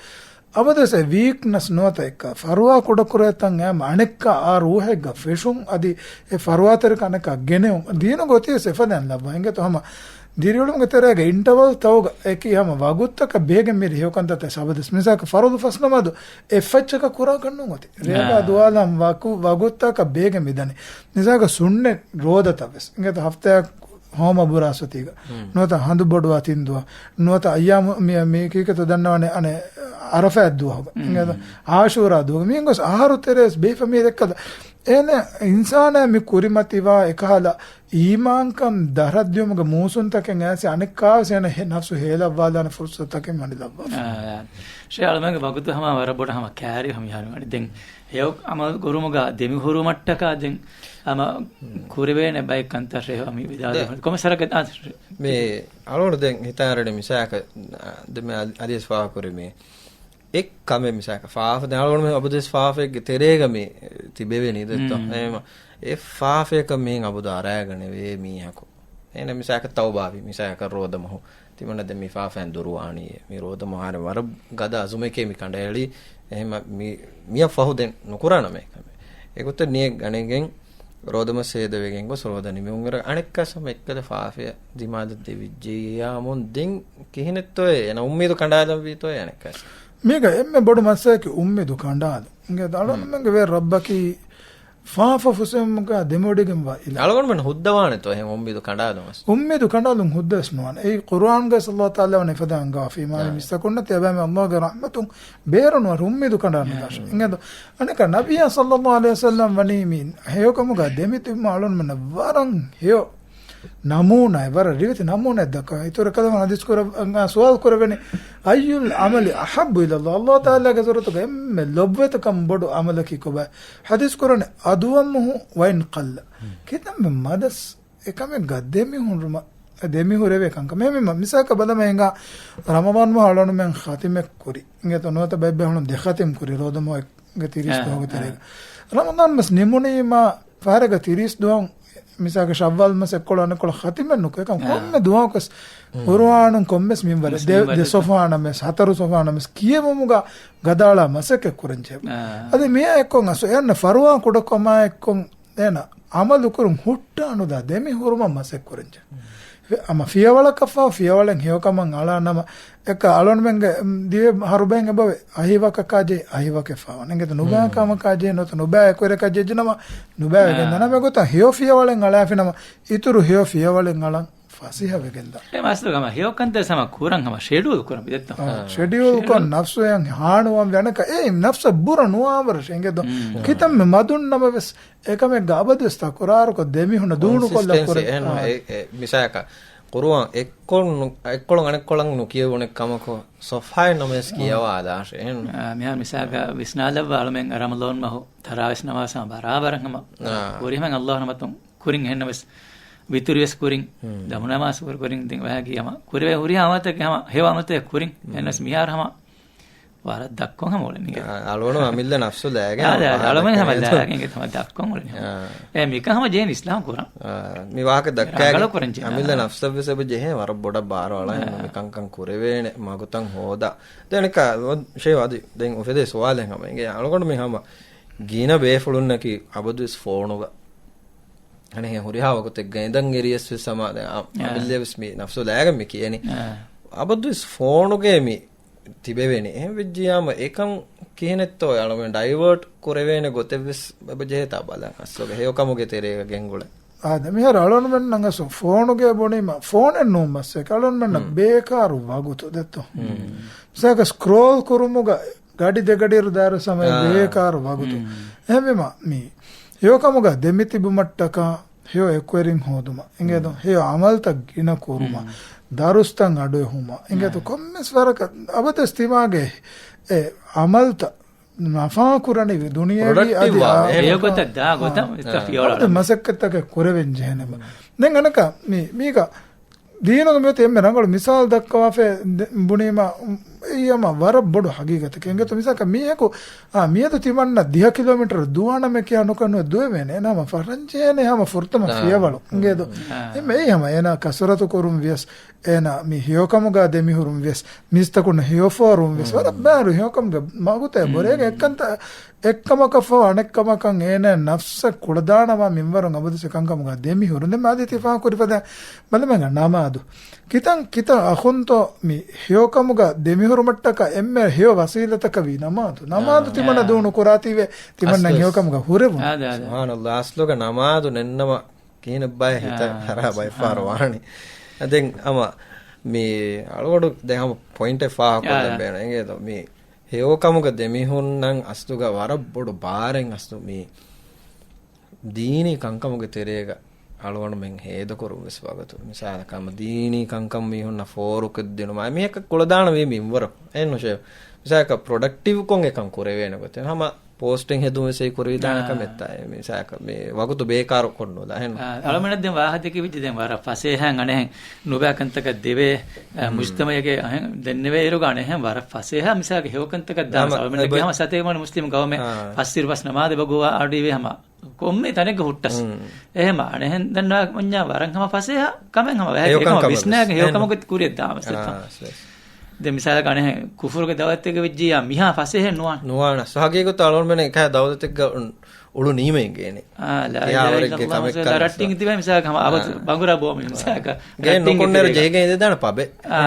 އަބަދުވެސް އެ ވީކްނަސް ނުވަތަ އެއްކަ ފަރުވާ ކުޑަކުރޭތަން އައިމަ އަނެއްކާ އާ ރޫހެއްގަ ފެށުން އަދި އެ ފަރުވާތެރިކަން އަނެއްކާ ގެނެވުން ދީނުގަ އޮތީވެސް އެފަދައިން ލައްވާ އިނގޭތޯ ހަމަ ދިރިއުޅުމުގެ ތެރޭގަ އިންޓަވަލް ތައުގަ އެކި ހަމަ ވަގުތަކަށް ބޭގެން މިރި ހެޔޮކަންތައްތައް ސަބަދަސް މިސާކަށް ފަރުޟު ފަސްނަމާދު އެއްފައްޗަކަށް ކުރާކަށް ނޫން އޮތީ. ރޭގަ އާ. ދުވާލަން ވަގު-، ވަގުތަކަށް ބޭގެން މިދަނީ. މިސާކަށް ސުންނަތް ރޯދަތައް ވެސް އިނގޭތޯ ހަފްތާއަށް ހޯމަ ބުރާސް އޮތީގަ. ހުން. ނުވަތަ ހަނދު ބޮޑުވާ ތިން ދުވަހު. ނުވަތަ އައްޔާމު މި، މީ ކީކޭތޯ ދަންނަވަނީ އަނެއް އަރަފާތް ދުވަހުގަ. ހުން. އިނގޭތޯ އާޝޫރާ ދުވަހު. މީން ގޮސް އަހަރު ތެރޭސް ބޭފަ މީ ދެއްކަލަ. އޭނަ އިންސާނާ މި ކުރިމަތިވާ އެކަހަލަ އީމާންކަން ދަށްރަށްދިޔުމުގެ މޫސުންތަކެއް އައިސް އަނެއްކާވެސް އޭނަ ހެ-، ނަފްސު ހޭލައްވާލާނެ ފުރުސަތުތަކެއް މަނިލައްވާފަ. އާ، ޝޭ އަޅުމެންގެ ވަގުތު ހަމަ ވަރަށް ބޮޑަށް ހަމަ ކައިރި ހަމަ މިހާރު ވަނީ. ދެން ހެޔޮ އަމަލު ކުރުމުގަ ދެމިހުރުމަށްޓަކާ ދެން ހަމަ ކުރެވޭނެ ބައެއް ކަންތައް ޝޭ ހަމަ ވިދާޅުވި ދެ-، ކޮންމެސް ހަރަކަތް އާ، ޝޭ. މި އަޅުގަނޑު ދެން ހިތާރަނި މިސާކަށް ދެ-، މި އަލި-، އަލިޔަސް ފާހަގަކުރި މި އެއް ކަމެއް މިސާކަށް ފާފަ ދެން އަޅުގަނޑުމެން އަބަދުވެސް ފާފައެއްގެ ތެރޭގަ މި ތިބެވެނީ ދެއްތޯ؟ ހުން. އެހެންވީމަ އެ ފާފަޔަކަށް މީހެއް އަބަދު އަރައިގަނެވޭ މީހަކު. އޭނަ މިސާކަށް ތައުބާވި، މިސާކަށް ރޯދަމަހު. ތިމަންނަ ދެން މި ފާފައިން ދުރުވާނީއޭ. މި ރޯދަމަހު އަހަރެން ވަރަށް ގަދަ އަޒުމެކޭ މި ކަނޑައެޅީ. އެހެންވީމަ މި، މިއަށް ފަހު ދެން ނުކުރާނަމޭ ކަމެއް. އެގޮތަށް ނިޔަތް ގަނެގެން ރޯދަމަސް ހޭދަވެގެން ގޮސް ރޯދަ ނިމެވުން އިރަށް އަނެއްކާސް ހަމަ އެއްކަލަ ފާފަޔަށް ދިމާލަށް ދެވިއްޖެޔާމުން ދެން ކިހިނެއްތޯއޭ އޭނަ އުއްމީދު ކަނޑާލަންވީތޯއޭ އަނެއްކާސް؟ މީގަ އެންމެ ބޮޑު މައްސަލައަކީ އުއްމީދު ކަނޑާލުން. އިނގޭ އަޅުގަނޑުމެންގެ ވެރި ރައްބަކީ ފާފަ ފުސެމުގަ ދެމިވޮޑިގެންވާ އިލާހު. އަޅުގަނޑުމެން ހުއްދަވާނެތޯ އެހެން އުއްމީދު ކަނޑާލުން ވެސް؟ އުއްމީދު ކަނޑާލުން ހުއްދަވެސް ނުވާނެ. އެއީ ޤުރުއާންގައި ﷲ ތަޢާލާ ވަނީ އެފަދަ އަންގާފީމާ އާ. މިސްތަކުންނަތި އެބައިމީ ﷲގެ ރަޙްމަތުން ބޭރުނުވާ އުއްމީދު ކަނޑާނުދާށޭ. އާ. އިނގޭތޯ އަނެއްކާ ނަބިއްޔާ ޞައްލައްލާހު ޢަލައިހި ވަސައްލަމް ވަނީ މި ހެޔޮކަމުގަ ދެމިތިބުމަ އަޅުންމެންނަށް ވަރަށް ހެޔޮ ނަމޫނާއެއް، ވަރަށް ރިވެތި ނަމޫނާއެއް ދައްކަވާ. އިތުރަށް ކަލޭފާނު ޙަދީޘް ކުރަ-، އަ، ސުވާލު ކުރެވެނީ، أي العمل أحب إلى الله؟ ﷲ ތަޢާލާގެ ޙަޟްރަތުގަ އެންމެ ލޮބުވެތިކަން ބޮޑު ޢަމަލަކީ ކޮބާ؟ ޙަދީޘް ކުރަނީ، أدومه وإن قل. ކިތަންމެ މަދަސް އެކަމެއްގަ ދެމިހުރުމަ-، ދެމިހުރެވޭ ކަންކަމެއް. މި-، މިސާލަކަށް ބަލަމާ ހިނގާ ރަމަޟާން މަހު އަޅުގަނޑުމެން ޚަތިމެއް ކުރި. އިނގޭތޯ ނުވަތަ ބައެއް ބޭފުޅުން ދެ ޚަތިމް ކުރި ރޯދަމަހު ގެ ތިރީސް އާ، ދުވަހުގެ އާ. ތެރޭގަ. ރަމަޟާން މަސް ނިމުނީމާ، ފަހަރެއްގަ ތިރީސް ދުވަހު، މިސާލަކަށް ޝައްވާލް މަސް އެއްކޮޅު އަނެއްކޮޅު ޚަތިމެއް ނުކުރޭ. އެކަމަ އާ. ކޮންމެ ދުވަހަކުވެސް ހުން. ޤުރުއާނުން ކޮންމެސް މިންވަރެއް، މަސް ދެ، މިންވަރެއް. ދެ ޞަފްޙާ ނަމަވެސް، ހަތަރު ޞަފްޙާ ނަމަވެސް ކިޔެވުމުގަ ގަދައަޅާ މަސައްކަތް ކުރަންޖެހޭ. އާ. އަދި މިއާ އެއްކޮށް އަސް އެއަންނަ ފަރުވާ ކުޑަކަމާ އެއްކޮށް އޭނަ އަމަލުކުރުން ހުއްޓާނުދާ ދެމި ހުރުމަށް މަސައްކަތް ކުރަންޖެ. ހުން. ހަމަ ފިޔަވަޅަކަށްފަހު ފިޔަވަޅެއް ހެޔޮކަމަށް އަޅާ ނަމަ، އެކަ އަޅުންމެންގެ، މް، ދިވެ ހަރުބައިން އެބަވެ، އަހިވަކަކާ ޖެހި، އަހިވަކެއް ފާވަން. އެނގޭތަ ނުބައި ހުން. ކަމަކާ ޖެހި، ނުވަތަ ނުބައި އެކުވެރިކަށް ޖެއްޖެ ނަމަ، ނުބައި ވެގެން އާ. ދާނަމޭ ގޮތަށް ހެޔޮ ފިޔަވަޅެއް އަޅާފި ނަމަ، އިތުރު ހެޔޮ ފިޔަވަޅެއް އަޅަން. ފަސޭހަވެގެންދާ. އެ މަސްދު ހަމަ ހެޔޮކަންތައް ހަމަ ކުރަން ހަމަ ޝެޑިއުލް ކުރަން ބިދެއްތޯ؟ އާ، ޝެޑިއުލް ކޮށް ނަފްސު އެހާނުވަން ވެ އަނެކަ އެ ނަފްސަށް ބުރަ ނުވާވަރަށް އެނގެދޯ. ކިތަންމެ މަދުން ނަމަވެސް އެކަމެއްގަ އަބަދުވެސް ތަކުރާރުކޮށް ދެމިހުންނަ ދޫނުކޮށްލަ ކުރެ. ކޮންސިސްޓެންސީ އެހެން އާ. އެ، އެ، މިސާލަކަށް ޤުރުއާން އެއްކޮޅުން ނު-، އެއްކޮޅުން އަނެއްކޮޅަށް ނުކިޔެވުނެއް ކަމަކު ސޮފްހާއެއް ނަމަވެސް ކިޔަވާލާށޭ އެހެން. އާ، މިހާރު މިސާލަކަށް ވިސްނާލައްވާ އަޅުމެން ރަމަޟާން މަހު ތަރާވީހް ނަމާޒަށް ބަރާބަރަށް ހަމަ އާ. ކުރިހަމަ ﷲ ނަމަތުން ކުރިން އެހެންނަމަވެސް ވިތުރިވެސް ކުރިން، ދަމު ނަމާސް ކުރި ކުރިން ދެން ވަހަކީ ހަމަ ކުރެވޭ ހުރިހާ އަމަލުތަކެއް ހަމަ ހެޔޮ އަމަލުތަކެއް ކުރިން. އެހެންނަމަވެސް މިހާރު ހަމަ ވަރަށް ދަށްކޮށް ހަމަ އުޅެނީ. އަޅުގަނޑު އަމިއްލަ ނަފްސު ލައިގެން އާދެ، އަޅުގަނޑު ހަމަ ލައިގެން ތަމަ ދަށްކޮށް އުޅެނީ. އާ. އެ މިކަން ހަމަ ޖެހެނީ އިސްލާމް ކުރަން. އާ، މި ވާހަކަ ދައްކައިގެން ރަނގަޅު ކުރަން ޖެހޭ. އަމިއްލަ ނަފްސަށްވެސް އެބަ ޖެހޭ ވަރަށް ބޮޑަށް ބާރު އަޅަން އާ. މިކަންކަން ކުރެވޭނެ މަގުތައް ހޯދާ. ދެން އަނެއްކާ ޝޭވް އަދި ދެން އުފެދޭ ސުވާލެއް ހަމަ އެނގޭ އަޅުގަނޑު މި ހަމަ ގިނަ ބޭފުޅުންނަކީ އަބަދުވެސް ފޯނުގަ. އަނެއް ހުރިހާ ވަގުތެއްގަ އެދަން އެރިޔަސް ވެސް ހަމަ ދެ-، އަ-، އާ. އަމިއްލަ ވެސް މި ނަފްސު ލައިގެން މި ކިޔަނީ. އާ. އަބަދުވެސް ފޯނުގަ މި ތިބެވެނީ. އެހެން ވެއްޖިޔާމަ އެކަން ކިހިނެއްތޯ އަޅުމެން ޑައިވަރޓް ކުރެވޭނެ ގޮތެއްވެސް އެބަ ޖެހޭތާ ބަލަން. އަސްލުގަ ހެޔޮކަމުގެ ތެރޭގަ ގެންގުޅެ. އާދެ، މިހާރު އަޅުގަނޑުމެންނަށް އަސް ފޯނުގަ ބުނީމަ، ފޯނެއް ނޫން މައްސަކަ. އަޅުގަނޑުމެންނަށް ހުން. ބޭކާރު ވަގުތު ދެއްތޯ. ހުން. މިސާލަކަށް ސްކްރޯލް ކުރުމުގަ ގަޑި ދެގަޑިއިރު ދާއިރު ސަމައި އާ. ބޭކާރު ވަގުތު. ހުން. އެހެންވީމަ، މި ހެޔޮކަމުގަ ދެމިތިބުމަށްޓަކާ ހެޔޮ އެކުވެރިން ހޯދުމަށް އިނގޭދޯ. ހުން. ހެޔޮ އަމަލްތައް ގިނަ ކުރުމަށް، ހުން. ދަރުސްތައް އަޑުއެހުމަށް އިނގޭތޯ. ހުން. ކޮންމެސް ވަރަކަށް އަބަދުވެސް ތިމާގެ އެ އަމަލްތައް ނަފާ ކުރަނިވި ދުނިޔެވީ ޕްރޮޑަކްޓިވް އަދި ވާ. އާ، ހެޔޮ ގޮތަށް ދާ ގޮތަށް އާ. އިސްތަ އާ. ފިޔަވަޅު އަބަދު އަޅަން. މަސައްކަތްތަކެއް ކުރެވެން ޖެހެނެމަ. ދެން އަނެކާ މި، މީގަ ދީނުގެ މިއޮތީ އެންމެ ރަނގަޅު މިސާލު ދައްކަވާފައި ދެ-، ބުނީމަ، އެއީ ހަމަ ވަރަށް ބޮޑު ހަގީގަތެއް. އެނގޭތޯ މިސާލަކަށް މީހަކު، އާ، މިއަދު ތިމަންނަ ދިހަ ކިލޯމީޓަރު ދުވާނަމޭ ކިޔާ ނުކަން ނުވެ ދުވެވޭނެ. އޭނާ ހަމަ ފަށަންޖެހޭނެ ހަމަ ފުރަތަމަ އާ. ފިޔަވަޅު. އިނގޭދޯ. އާ. އެންމެ އެއީ ހަމަ އޭނާ ކަސުރަތު ކުރުން ވިޔަސް، އޭނާ މި ހެޔޮކަމުގަ ދެމިހުރުން ވިޔަސް، މީސްތަކުން ހެޔޮފޯރުން ވިޔަސް، ހުން. ވަރަށް ބާރު ހެޔޮކަމުގެ މަގުތައް ބުރޭގެ ހުން. އެއްކަންތައް އެއްކަމަކަށްފަހު އަނެއްކަމަކަށް އޭނާ ނަފްސަށް ކުޅަދާނަވާ މިންވަރުން އަބަދުވެސް އެކަންކަމުގަ ދެމިހުރުން. ދެން މާދީ ތި ފާހަގަކުރި ފަދައިން ބަލަމެން ނަމާދު. ކިތަން ކިތަން އަޚުންތޯ މި ހެޔޮކަމުގަ ދެމިހުރުމަށްޓަކާ އެންމެ ހެޔޮ ވަސީލަތަކަށް ވީ ނަމާދު. ނަމާދު އާ. ތިމަންނަ އާ. ދޫނު ކުރާތީވެ ތިމަންނަ އަސްލު. ހެޔޮކަމުގަ ހުރެވުން. އާދެ، އާދެ. ސުބްޙާނަﷲ. އަސްލުގަ ނަމާދު ނެންނަމަ ކިހިނެއްބާ ހިތަށް އާ. ހަރާބައިފާރު ސުބްޙާނަ. ވާނީ. ދެން ހަމަ މި އަޅުގަޑު ދެން ހަމަ ޕޮއިންޓެއް ފާހަގަކޮށްލަން އާ. ބޭނުން އިނގޭތޯ. މި ހެޔޮކަމުގަ ދެމިހުންނަން އަސްލުގަ ވަރަށް ބޮޑު ބާރެއް އަސްލު މި ދީނީ ކަންކަމުގެ ތެރޭގަ އަޅުގަނޑުމެން ހޭދަކުރުން ވެސް ވަގުތު. މިސާލަކަށް ހަމަ ދީނީ ކަންކަން މީހުންނަށް ފޯރުކޮށްދިނުމާ މީހަކަށް ކުޅަދާނަވީ މިންވަރަކު. އެއް ނުށެވެ. މިސާލަކަށް ޕްރޮޑަކްޓިވްކޮށް އެކަން ކުރެވޭނެ ގޮތެއް. ހަމަ ޕޯސްޓެއް ހެދުން ވެސް އެއީ ކުރެވިދާނެ އާ. ކަމެއްތާ. މިސާލަކަށް މި ވަގުތު ބޭކާރު ކޮށްނުލާ އެހެން. އާ، އަޅުމެނަށް ދެން ވާހަކަ ދެކެވިއްޖެ ދެން ވަރަށް ފަސޭހަ އަނެހެން ނުބައި ކަންތަކަށް ދެވޭ، އާ، ހުން. މުޖްތަމައެއްގެ އަހެން ދެންނެވޭ އިރުގަ އަނެހެން ވަރަށް ފަސޭހަ މިސާލަކަށް ހެޔޮ ކަންތަކަށް ދާ ހަމަ އަޅުމެންނަށް އެބަ-، ހަމަ ސަތޭކަ މުސްލިމް ގައުމެއް އާ. ފަސްއިރު ފަސް ނަމާދެއް ވަގުވާ އަޑުއިވޭ ހަމަ ކޮންމެ ތަނެއްގަ ހުއްޓަސް. ހުން. އެހެމަ އަނެހެން ދަންނާ މުންޏާ ވަރަށް ހަމަ ފަސޭހަ ކަމެއް ހަމަ ވަހެ ހެޔޮކަން އެކަމަ ކަމެއް ވިސްނާގެ ވެސް. ހެޔޮކަމަކު ކުރިއަށް ދާމަސް ދެއްތޯ. އާ، ވެސް. ދެން މިސާލަކަށް އަނެހެން ކުފުރުގެ ދައުލަތެއްގަ ވެއްޖިއްޔާ މިހާ ފަސޭހައެއް ނުވާނެ. ނުވާނެ. ހަގީގަތު އަޅުގަނޑުމެން އެކާ ދައުލަތެއްގަ އުން-، އުޅުނީމަ އިނގޭނެ. އާ، ލާ ކިހާވަރެއްގެ އިލާހަ ކަމެއްކަން އިލާ ރައްޓިން ތިބޭ މިސާލަކަށް ހަމަ އަބަދު އާ. ބަނގުރާ ބޯ މި މިސާލަކަށް ގޭ ރައްޓިން ނުކޮންނޭރު ތިބޭ. ޖެހިގެން އިނދެދާނެ ޕަބެއް. އާ.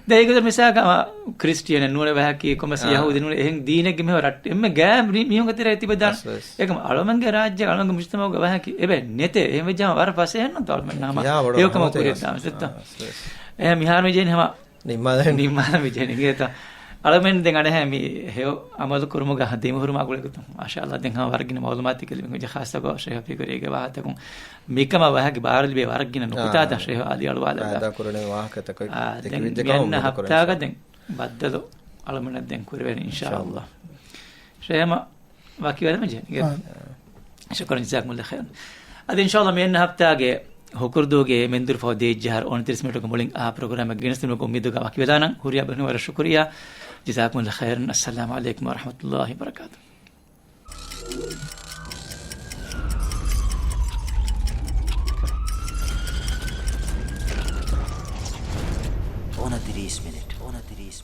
ދެން އޭގެ މިސާލަކަށް ހަމަ ކްރިސްޓިއަނެއް ނޫނެ ވަހަކީ ކޮންމެސް އާ. ޔަހޫދި ނޫނެ އެހެން ދީނެއްގެ މިހާ ރައްޓެ އެންމެ ގާތް މި-، މީހުންގެ ތެރޭ ތިބެދާނެ. އަސް ވެސް. އޭގަ އަޅުމެންގެ ރާއްޖޭގަ އަޅުމެންގެ މުޖްތަމައުގަ ވަހަކީ އެބަ ނެތޭ. އެހެން ވެއްޖާމަ ވަރަށް ފަސޭހައެއްނު އަޅުމެން ހަމަ ކިހާ ބޮޑު ހެޔޮކަމަށް ރަހުމަތެއް ކުރިއަށް ދާން ސެއްތޯ. އަސް ވެސް. އެހެން މިހާރު މި ޖެހެނީ ހަމަ ނިންމާލަން. ނިންމާލަން މި ޖެހެނީ އިނގޭތޯ. އަޅުމެން ދެން އަނެހެން މި ހެޔޮ އަމަލު ކުރުމުގަ ދިމުހުރުމާ ގުޅޭގޮތުން. މާޝާﷲ ދެން ހަމަ ވަރަށް ގިނަ މައުލޫމާތެއް ލިބިގެން ހުރި ޚާއްޞަކޮށް ޝޭޚް ފިކުރީގެ ވާހަކަތަކުން މިކަމަށް ވަހަކި ބާރު ލިބޭ ވަރަށް ގިނަ ނުކުތާތައް އާ. ޝޭޚް އަލީ އަޅުވާލައްވާ. ފައިދާ ކުރަނިވި ވާހަކަތަކެއް އާ، ދެކެވިއްޖެ ދެން ކަމަށް މިއަންނަ އުއްމީދު ކުރަން ހަފްތާގަ އިންޝާﷲ. ދެން ބައްދަލު އަޅުމެނަށް ދެން ކުރެވޭނެ އިންޝާﷲ. އިންޝާﷲ. ޝޭޚް ވަކިވެލަމެ ޖެނިގެ. އާ. ޝުކުރަން ޖަޒާކުމުﷲ ޚައިރަން. އަދި އިންޝާﷲ މިއަންނަ ހަފްތާގެ ހުކުރުދޫގެ މެންދުރު ފަހު ދޭއްޖަހަރު އުނަތިރީސް މިނިޓުގެ މުޅިން އާ ޕްރޮގްރާމެއް ގެނެސްދިނުމުގެ އުއްމީދުގަ ވަކިވެލާނަން. ހުރިހާ ބައިމީހުން ވަރަށް ޝުކުރިއްޔާ. ޖަޒާކުމުﷲ ޚައިރަން. އައްސަލާމު ޢަލައިކުމް ވަރަޙްމަތުﷲ ވަބަރަކާތުހު. އުނަތިރީސް މިނިޓް. އުނަތިރީސް